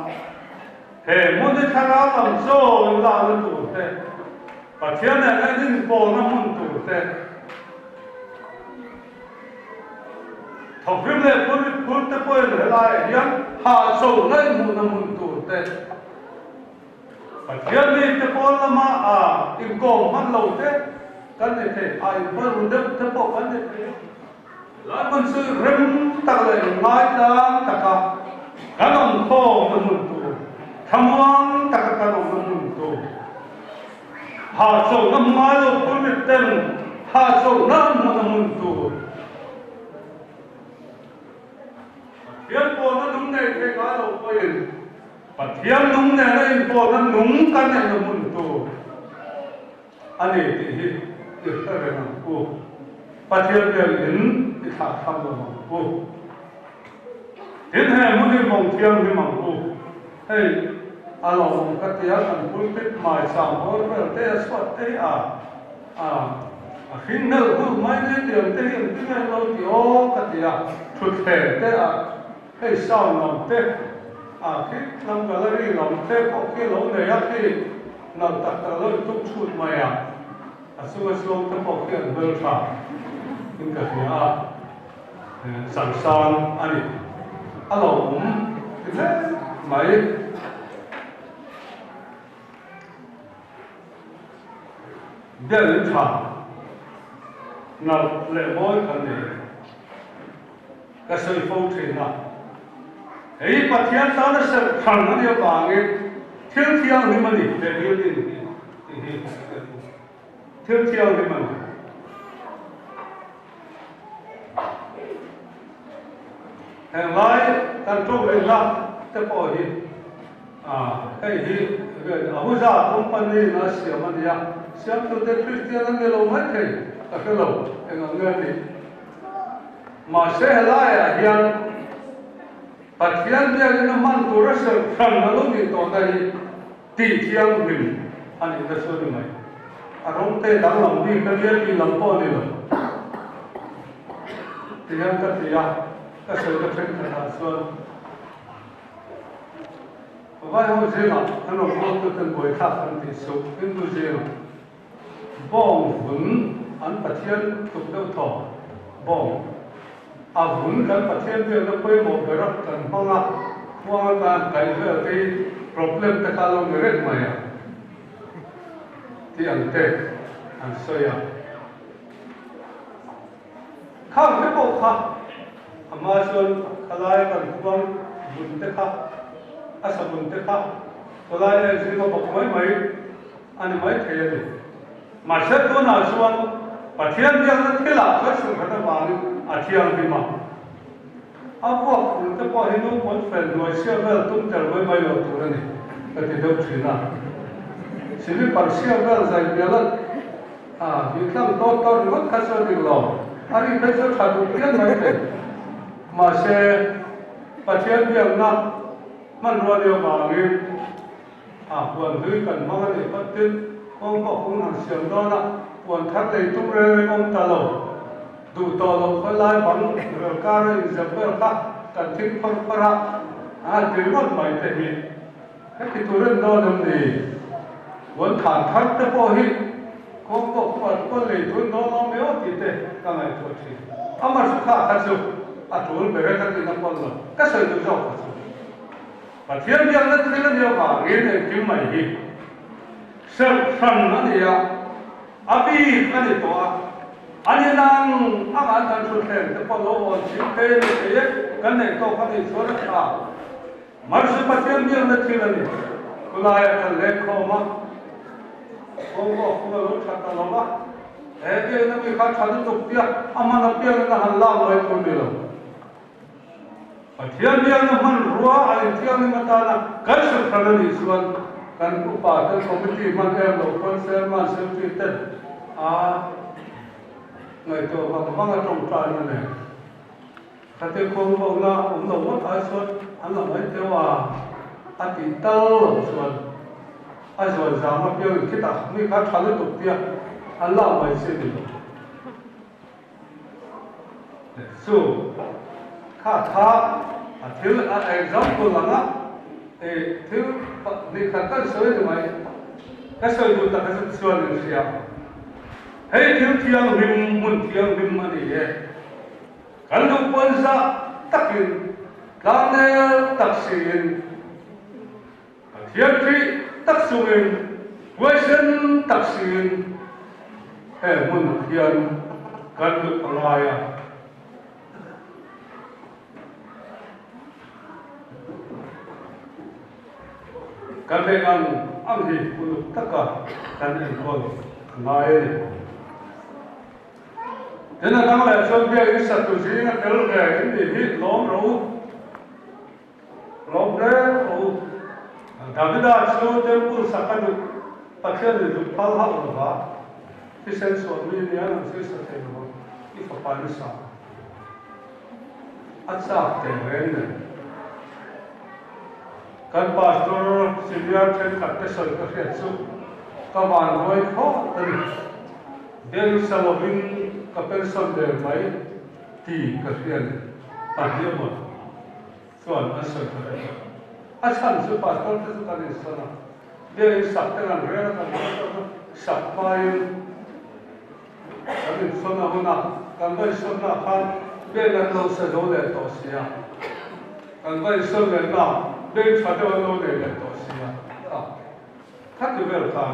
he hmun hi thlarau lam chaw in lakna tur te, Pathian nen a inpawlna hmun tur te, thawkrim leh phurrit phur te pawhin helaiah hian hahchawlhna inhmuhna hmun tur te, Pathian mite pawn lama a inkawm hman lo te kan ni thei, a inhman ru deuh te pawh kan ni thei a. Helai hmun chu rem tak leh ngaitlang taka kan awm khawmna hmun tur, thlamuang taka kan awmna hmun tur, hahchawlhna hmu ngai lo phurrit ten hahchawlhna an hmuhna hmun tur, Pathian pawlna nung nei thei ngai lo pawhin Pathian nung nena inpawlna nung kan neihna hmun tur a ni tih hi i hre reng ang u. Pathian biak in i thlah tham lo ang u. Tin he hmun hi mawng thianghlim ang u. Hei a lawmawm ka tia kan pulpit hmaichang bawr vel te a chhuat te hi a a a hring hnel hul mai nei tiang te hi engtin nge an lo ti aw ka ti a, thutthleng te a hei sound lam te a khi lam gallery lam te pawh khi a lo nei a khi nalh tak tak a lo intuk chhut mai a, a chunga chuang te pawh khi an hmeltha in ka hria a. Changsang a ni. A lo awm ti hle mai. Biakinn tha nalh leh mawi kan nei e. Ka sawi fo thin a. Hei Pathian tana serh hran a nih avangin thil thianghlim a ni he building hi tih hi thil thianghlim a ni. Heng lai kan tawngrinna te pawh hi hei hi Ahuja company in a siam a nia. Siamtute Kristian an ni lo maithei ka hre lo, eng ang nge a nih? Mahse helaiah hian Pathian biakina hman tura serh hran a lo nih tawhna hi tih thianghlim a nihna chu a ni mai. A rawng te danglam bik a nia tih lam pawh a ni lo. Tihian ka ti a, ka sawi ka thenkhatah chuan Vai ho zingah an rawn kawltuten buaithlak an tih suh, Hindu zingah Bawng vun an Pathian tuk deuh thaw. Bawng a vun kan Pathian biakna pawimawh ber a kan hmang a, khuang atan kaih vel te hi problem te kha lo ni reng mai a tih ang te an sawi a. Khang te pawh kha a hma chuan khalai kan khuang vun te kha a savun te kha khawlai en zing a bawk mai mai a ni mai thei a ni. Mahse tunah chuan Pathian biakna thilah kan hrumhran avangin a thianghlim a. A vuak fur te pawh hi nu pawn fel hnuai sia vel tum tel mai mai lo tur a ni ka ti deuh thin a. Silipar sia vel zai bial a a vih tlang tawt tawt ringawt kha chu a dik lo. A ri phei chu a tha duh phian mai thei. Mahse Pathian biakna hmanrua nia vangin A puan hlui kan hmang a nih phawt tin, kawng pawh kung han siam dawn a, puan thar lei tum reng reng awm ta lo. Duh tawh loh khawi lai bang rel kar a inzep vel kha kan thing phawr phawr a, a han ti ringawt mai te hi. Heti tur en dawn em ni? Puan than thar te pawh hi kawng pawh puan puan lei tun dawn awm e aw tih te ka ngaihtuah thin. Amah chu kha kha chu a tul ber e ka tihna pawn lo, ka sawi duh zawk kha chu. Pathian biakna thil a nih avangin engkim mai hi serh hran a ni a, a bik a ni tawh a, a ni nang ang an kan thutthleng te pawh lo awn chhim phei a ni thei e, kan neih tawk a nih chuan a tha. Mahse Pathian biakna thil a ni. Khulaiah kan lengkhawm a, kawngka kung a lo tha ta lo va, he biakna mi kha tha lutuk tia a hman apiangin a han lak mai tur ni lo. Pathian biakna hmanrua a inthianghlim atana kan sukran a nih chuan kan upa ten committee hman em loh pawn chairman secretary ten a ngaihtuah vang vang a tawngtaina nen khate khuang lohna awm lo ngawt ai chuan an la mai teuh a, a tih tal loh chuan a zuan zam apiangin khitah mi kha tha lutuk tia an lak mai chi a ni lo. Chu kha kha a thil a example anga i thil hnih khat kan sawi ni mai ka sawi duh tak zet chuan in hria hei thil thianghlim hmun thianghlim a ni e kan duh pawn zah takin tlangnel tak siin Pathian ṭih tak chungin, huaisen tak siin he hmunah hian kan luh a ngai a. Kan neih ang ang hi uluk taka kan enkawl a ngai a ni. Tin, a dang leh chuan biakinn satu zinga tel ve in nih hi lawm rawh u. Lawm hle rawh u. Davida chu temple sak a duh, Pathian in duh phal hauh lo va, thisen chhuah mi nia nang chu i sa thei lo vang, i fapa in sa a chak teh reng nen. Kan pastor senior thenkhat te sawi ka hriat chu ka van ruai khawt a ni. Beng sa lovin ka pension der mai ti ka hria ni. Pahnih a. Chuan an sawi ta reng a. A chhan chu pastor te chu kan insawn a, biakin sak te kan rel a, kan pastor chu sak hmain kan insawn a hun a, kan va insawn ah khan biakin an lo sa zo leh tawh si a, kan va insawn leh na biakin tha deuh an lo nei leh tawh si a, kha khati vel khan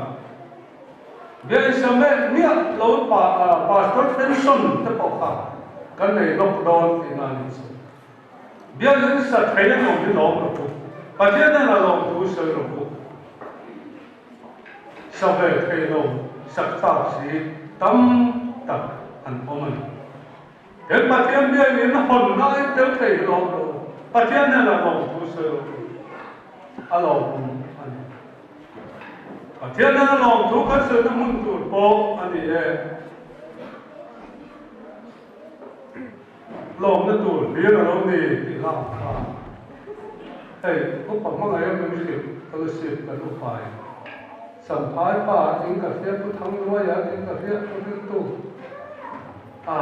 biakin sa meh miah lo pastor pension te pawh kha kan nei lawk dawn tihna a nih chu. Biakinn sa thei an awm hi lawm rawh u. Pathian hnenah lawmthu sawi rawh u. Sa ve thei lo sak chak si tam tak an awm a ni. He Pathian biakinn hawnna a intel thei hi lawm rawh u. Pathian hnenah lawmthu sawi rawh u. A lawmawm a ni. Pathian nena lawmthu kan sawina hmun tur pawh a ni e. Lawmna tur hlir a lo ni tih hla ang kha. Hei, upa hmangaih a min hrilh fellowship kan upai. Samphai pa in ka hria Pu Thangluaia in ka hria Pu Riltu a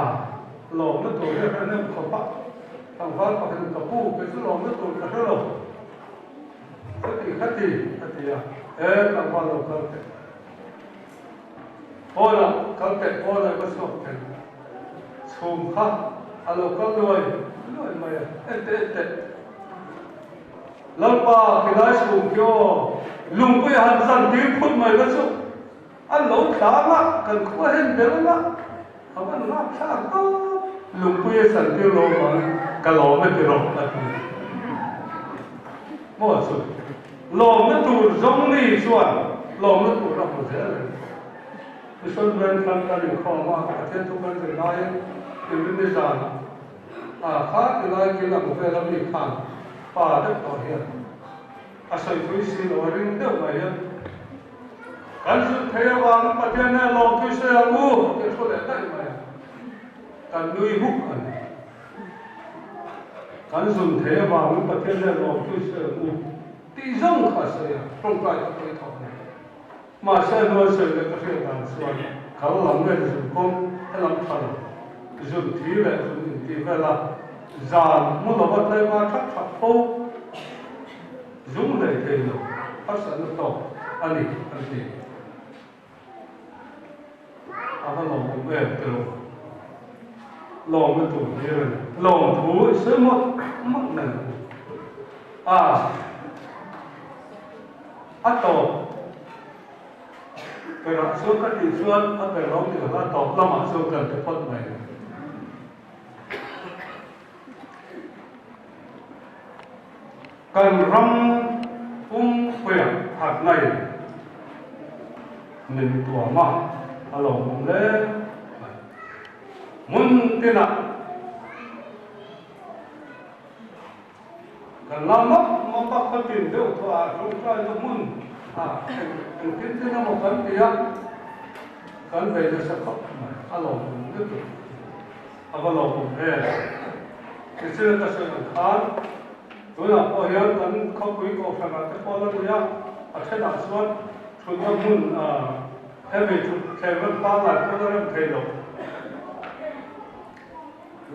lawmna tur hi a hre hnem khawp a. Tlangval pakhatin ka pu kei chu lawmna tur ka hre lo. Khati khati a ti a, e tlangval lo kal teh. Pawnah kal teh pawnah i va chhuak thei. Chhum kha a lo kal luai luai mai a, en teh en teh. Lalpa khilai chhum khi aw, lungpui a han zan tir phut mai la chu a lo tlang a, kan khua hen ber a, a van ngak thlak tawp. Lungpui a zan tir lo vangin ka lawm e ti rawh a ti. Maw chu lawmna tur zawng ni chuan lawmna tur a hmu zel reng. Mission Veng thlang kan inkhawm a, Pathian thu kan zir laiin Inrinni zanah a kha tilai kil ang vel a mi khan pa deuh tawh hian a sawi thui si lo a ring deuh mai hian kan zut thei avangin Pathian nen lawm thui sawi ang u tih a thu leh daih mai a, kan nui huk a ni. Kan zun thei avangin Pathian nen lawm thui sawi ang u tih zawng kha a sawi a, tawngtai ka pawi thawh a ni. Mahse hnuai sawi leh ka hriat dan chuan kal lam nge zun kawng helam tha lo, zun thi leh zun intih vela zan hmu lova tlema thak thak fo zung hlei thei lo harsatna tawk a ni an ti. A va lawmawm em ti lo. Lawmna tur hlir a ni. Lawmthu i sawi mawlh mawlh mai ang u. A a tawp berah chuan ka tih chuan a ber lo ni lo a tawp lamah chuan kan ti phawt mai ang. Kan ram pumpuiah harhnai min tuam a, a lawmawm hle mai. Hmun tinah kan la map map a, khawtin deuh tawh ah tawngtaina hmun ah engtin tin emaw kan ti a, kan vei nasa khawp mai, a lawmawm lutuk. A va lawmawm em? Tichhin ka sawi ang khan tunah pawh hian kan khawpui kohhranah te pawh la ni a, a thenah chuan thutna hmun hemi thutthleng rem pangngai pawh la rem thei lo.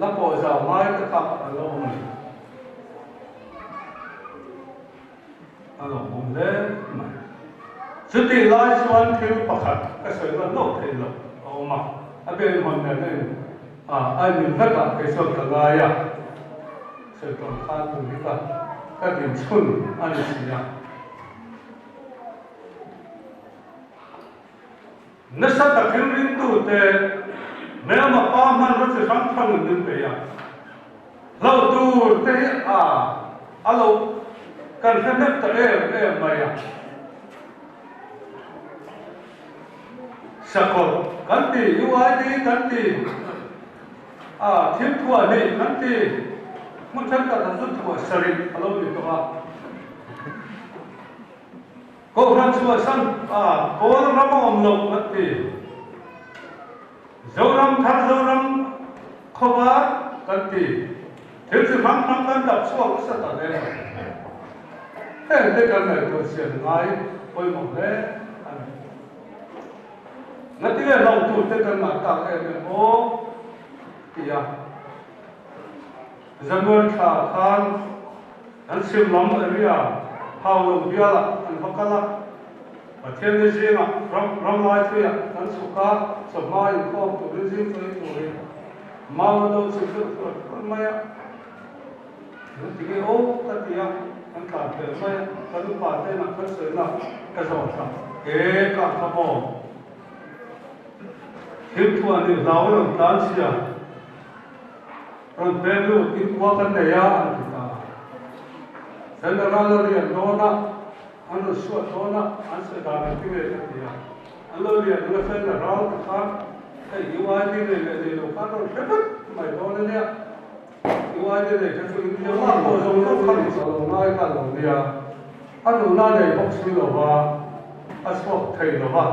La pawh zau ngai te kha an lo awm a ni. A lawmawm hle mai. Chutih lai chuan thil pakhat ka sawi lan loh theih loh a awm a, a biak inhawn nen a in a in min vek ah kei chuan ka ngai a, sawi tawn khan tun hi ka ka din chhun a ni si a. Nasa takin ringtute hmelma pa hmanraw chi hrang hrangin min bei a, hlauh tur te hi a a lo kan hre hnem ta em em mai a. Sakawlh kan ti, UID kan ti, a thil thuah hnih kan ti, hmun thenkhat ah chu thuah sarih a lo ni tawh a. Kohhran chhuahsan a Kawl ram a awm loh an ti. Zoram thar Zoram khawvar kan ti. Thil chi hrang hrang kan dap chhuak nasa ta hle mai. Heng te kan ngaihtuah chian ngai pawimawh hle a ni. Ngatinge hlauh tur te kan ngah tak em em aw ti a. January thla khan an chhim lam area Haulawng bialah an va kal a, Pathianni zingah ram ramlaithuiah kan chhuk a, chawhma inkhawm turin zing chawi turin mau a lo chhim deuh thuai thuai mai a. An ti nge aw ka ti a, kan tlan fel mai a, kan upa te inah kan sawina ka zawt a, e ka kha maw? Thil thuah nih hlau a rawn tlan chhia. Rawn pem lut in khua kan nei a an ti ta a. General a lian dawn a, an rawn suat dawn a, an sawi dan ang ti ngei ka ti a. An lo lian ang a General te khan hei UID nei leh nei lo khan rawn hre vek mai dawn a nia. UID nei kha chu India lak pawh zawng zawng kha ni chawh lo ngai kha lo nia. A duhna nei bawk si lo va. a chhuak thei lo va,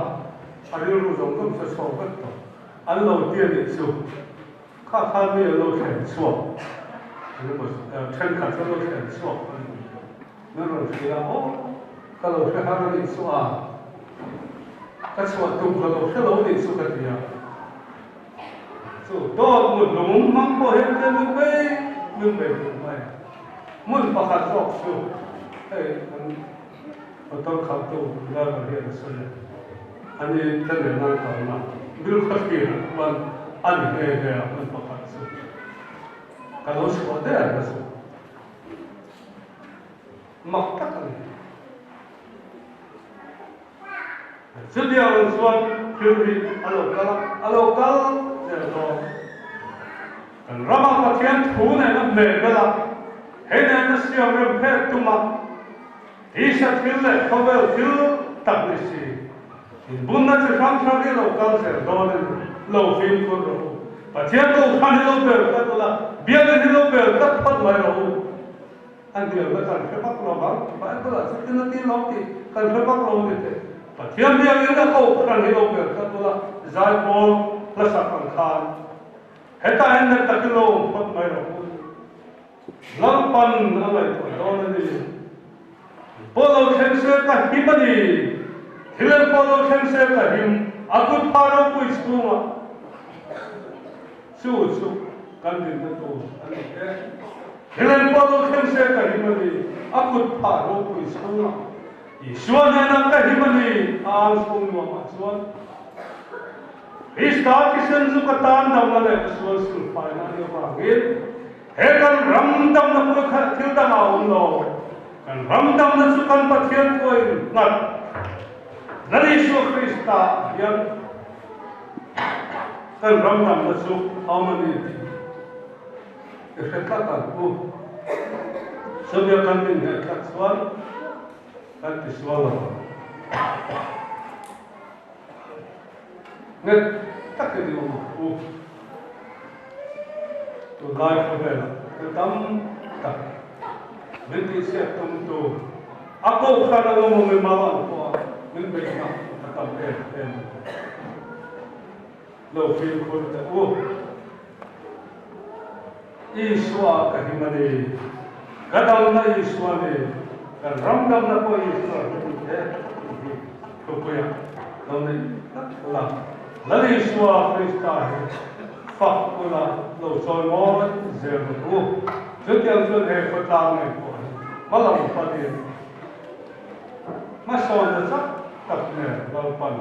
a rilru zawng zawng chu a chhuak vek tawh. An lo ti a nih chu, kha kha mi an lo thlen chhuak, engemaw thenkhat chu an lo thlen chhuak a ni. Min rawn hrilh a, aw ka lo hre har a nih chu a, ka chhuah tum ka lo hre lo a nih chu ka ti a. Chu dawt mut lung hmang pawh hian tlem min bei min bei duh mai. Hmun pakhat zawk chu hei kan motor khalhtu driver hian a sawi a, ani ka nen an kalna Bilkhawthlir ah chuan a ni nghe nghe a hmun pakhat chu ka lo chhuah der na chu mak tak a ni. Chutiang chuan thil hi a lo kal a, a lo kal zel dawn. Kan rama Pathian thu nena hmeh bel a, hei nena siam rem phet tum a, tisa thil leh khawvel thil tak ni si, inbunna chi hrang hrang hi lo kal zel dawn a ni. Lo fimkhur rawh u. Pathian kohhran hi lo bel tlat ula, biakinn hi lo bel tlat phawt mai rawh u. A hnialna kan hre vak lo vang, Bible ah chutin a ti lo tih kan hre vak lo ni teh. Pathian biakin a kohhran hi lo ber tlat ula, zaipawl hla sak ang khan hetah hian let takin lo awm phawt mai rawh u. Lalpan a ngaihtuah dawn a ni. Pawh lo thleng se ka him a ni. Thil eng pawh lo thleng se ka him, a kut pha ropui chhungah. Chu chu kan dinna tur a ni e. Helen pawh lo thleng se ka him a ni, a kut phah ropui chhungah Isua hnenah ka him a ni, a ang chhung nuamah chuan Krista thisen chu ka tan damna leh ka sual sulfaina a nih avangin he kan ram damna pui kha thil dangah a awm lo. Kan ram damna chu kan Pathian pawhin nghat Lal Isua Krista hian Kan ram damna chu a awm a ni tih i hre tlat ang u. Chumia kan inheh tlat chuan kan tisual lo ang. Nghet takin i awm ang u. Tunlai khawvelah thil tam tak min tihchhiat tumtu a kohhran a awm awm i mal ang pawh a min beihna a tam em em a ni. Lo fimkhur teh u. Isua ka him a ni. Ka damna Isua a ni. Kan ram damna pawh Isua a ni e tih hi thupuiah lo neih tlat ula. Lal Isua Krista hi fak ula lo chawi mawi zel rawh u. Chutiang chuan he khawtlang ngei pawh hi hmalam panin hmasawnna chak tak nen Lalpan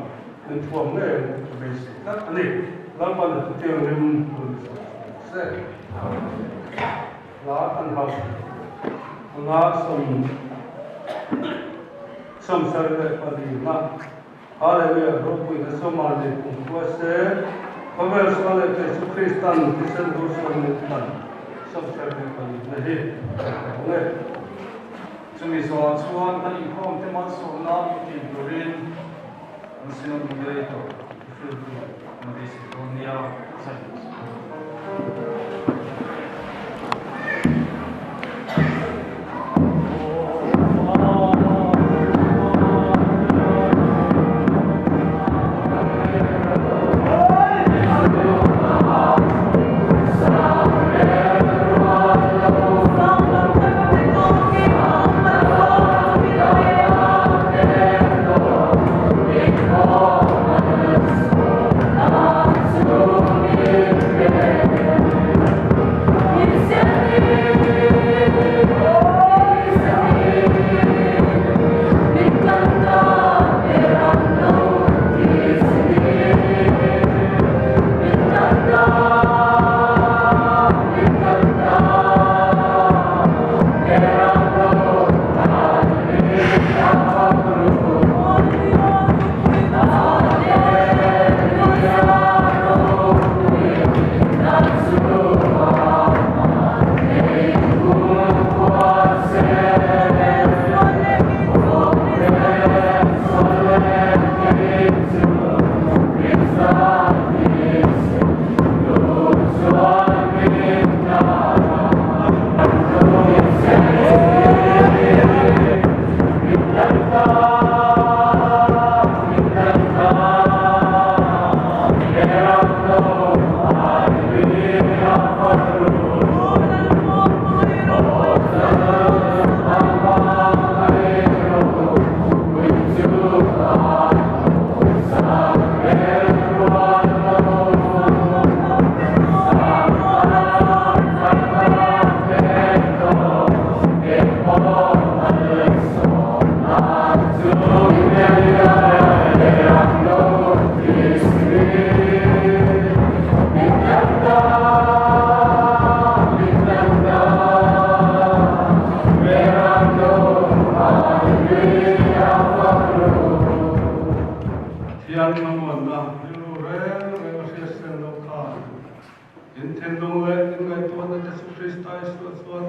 min thuam ngei ang ka beisei tlat a ni. Lalpan a chutiang rim hun chhuah chhuah se. Hla kan hauh anga 74. Hallelujah ropuina chu mahni kumkhua se, khawvel sual leh kei chu Kristan thisen dur sual min tlan 74 na hi kan hre ang e. Chumi zawhah chuan kan inkhawmte malsawmna min tih turin an Synod Moderator thuhriltu kan beisei dawn nia zai duh si lo.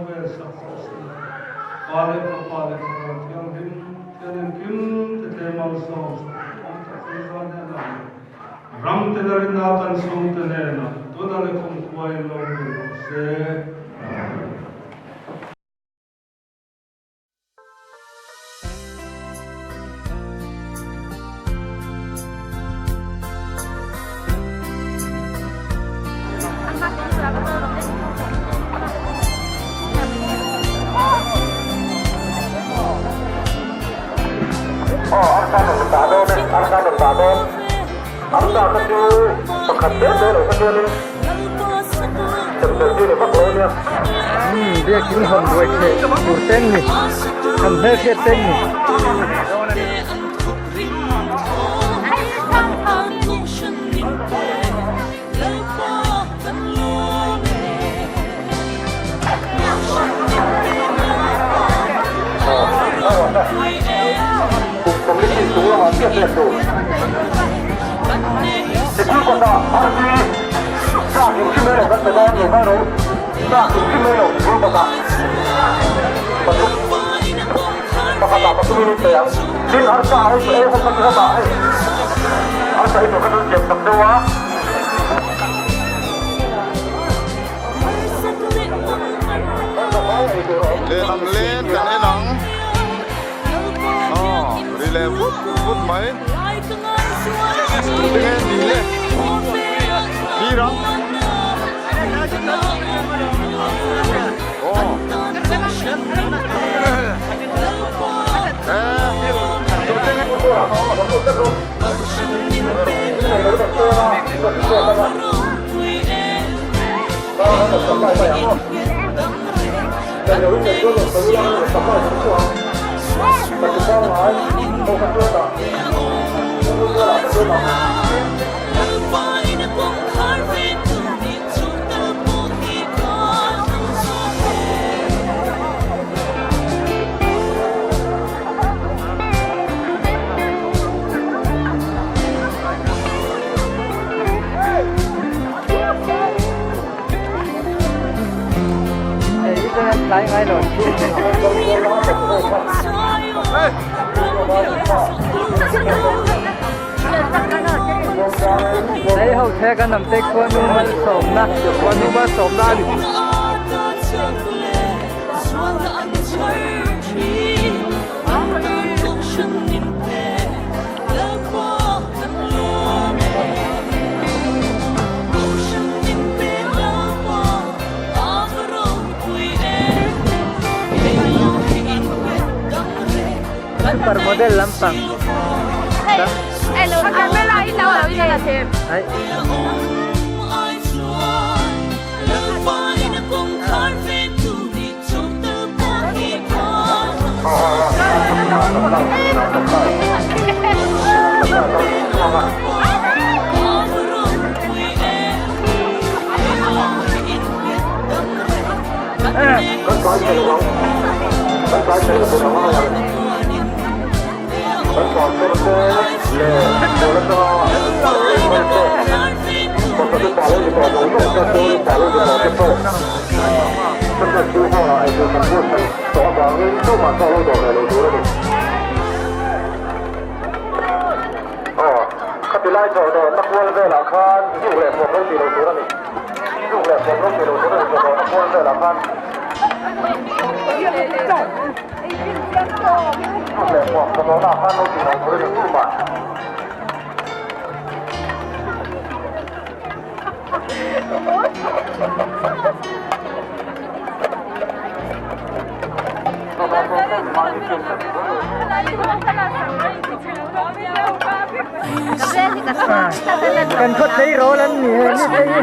vel sak rawh se. Pa leh Fapa leh Thlarau Thianghlim, Pathian engkim te tlem malsawm sak awm tak chu zan hian a awm. Ram te la rinna kan chhungte hnenah tuna leh kumkhuain lo hmu rawh se. Biakin hawn ruai theh tur te an ni an hmelhriat te an ni. Lehlam len kan en ang aw ri leh vut vut mai tinge ni le thlir ang aw Lei ho the kan awm te khuanu malsawmna khuanu malsawmna a ni. Super model lampang Kan khaw tleirawl an ni he ni te hi.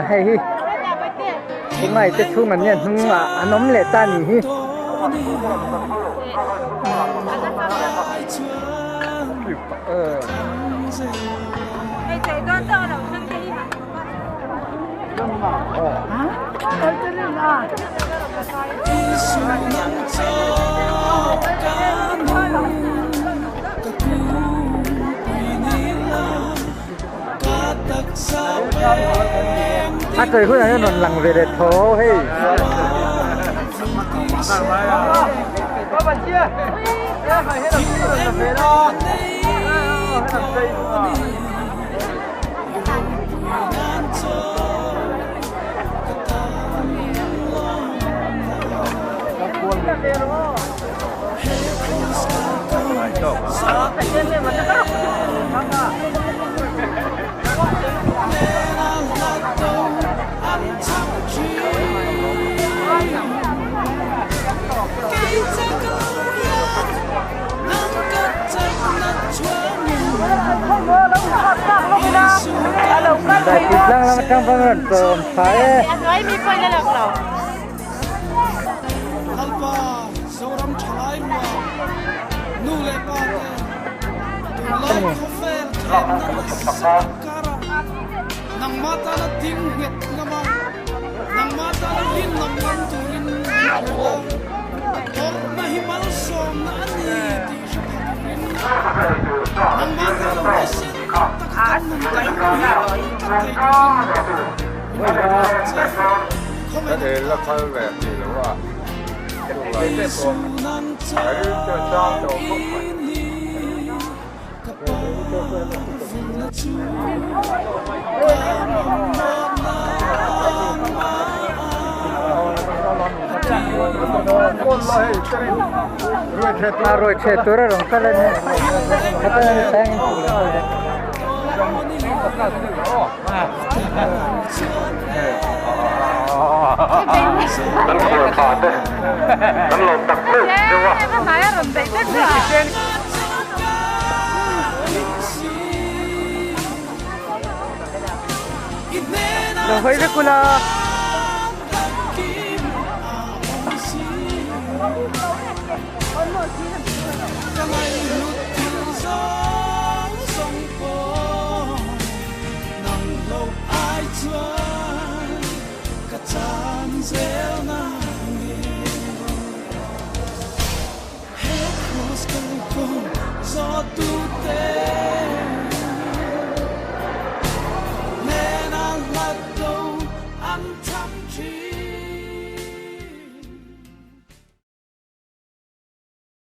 Hei hi tungai te chhung an nia hnungah an awm leh ta ni hi. A tawi hunah hian rawn lang ve leh tho hei. Tlang lam atang pawh rawn tlawm thla e. A ruai ṭheh tur a rawn kal a nia khatah hian sang in phul an awm Lo hawi vek ula.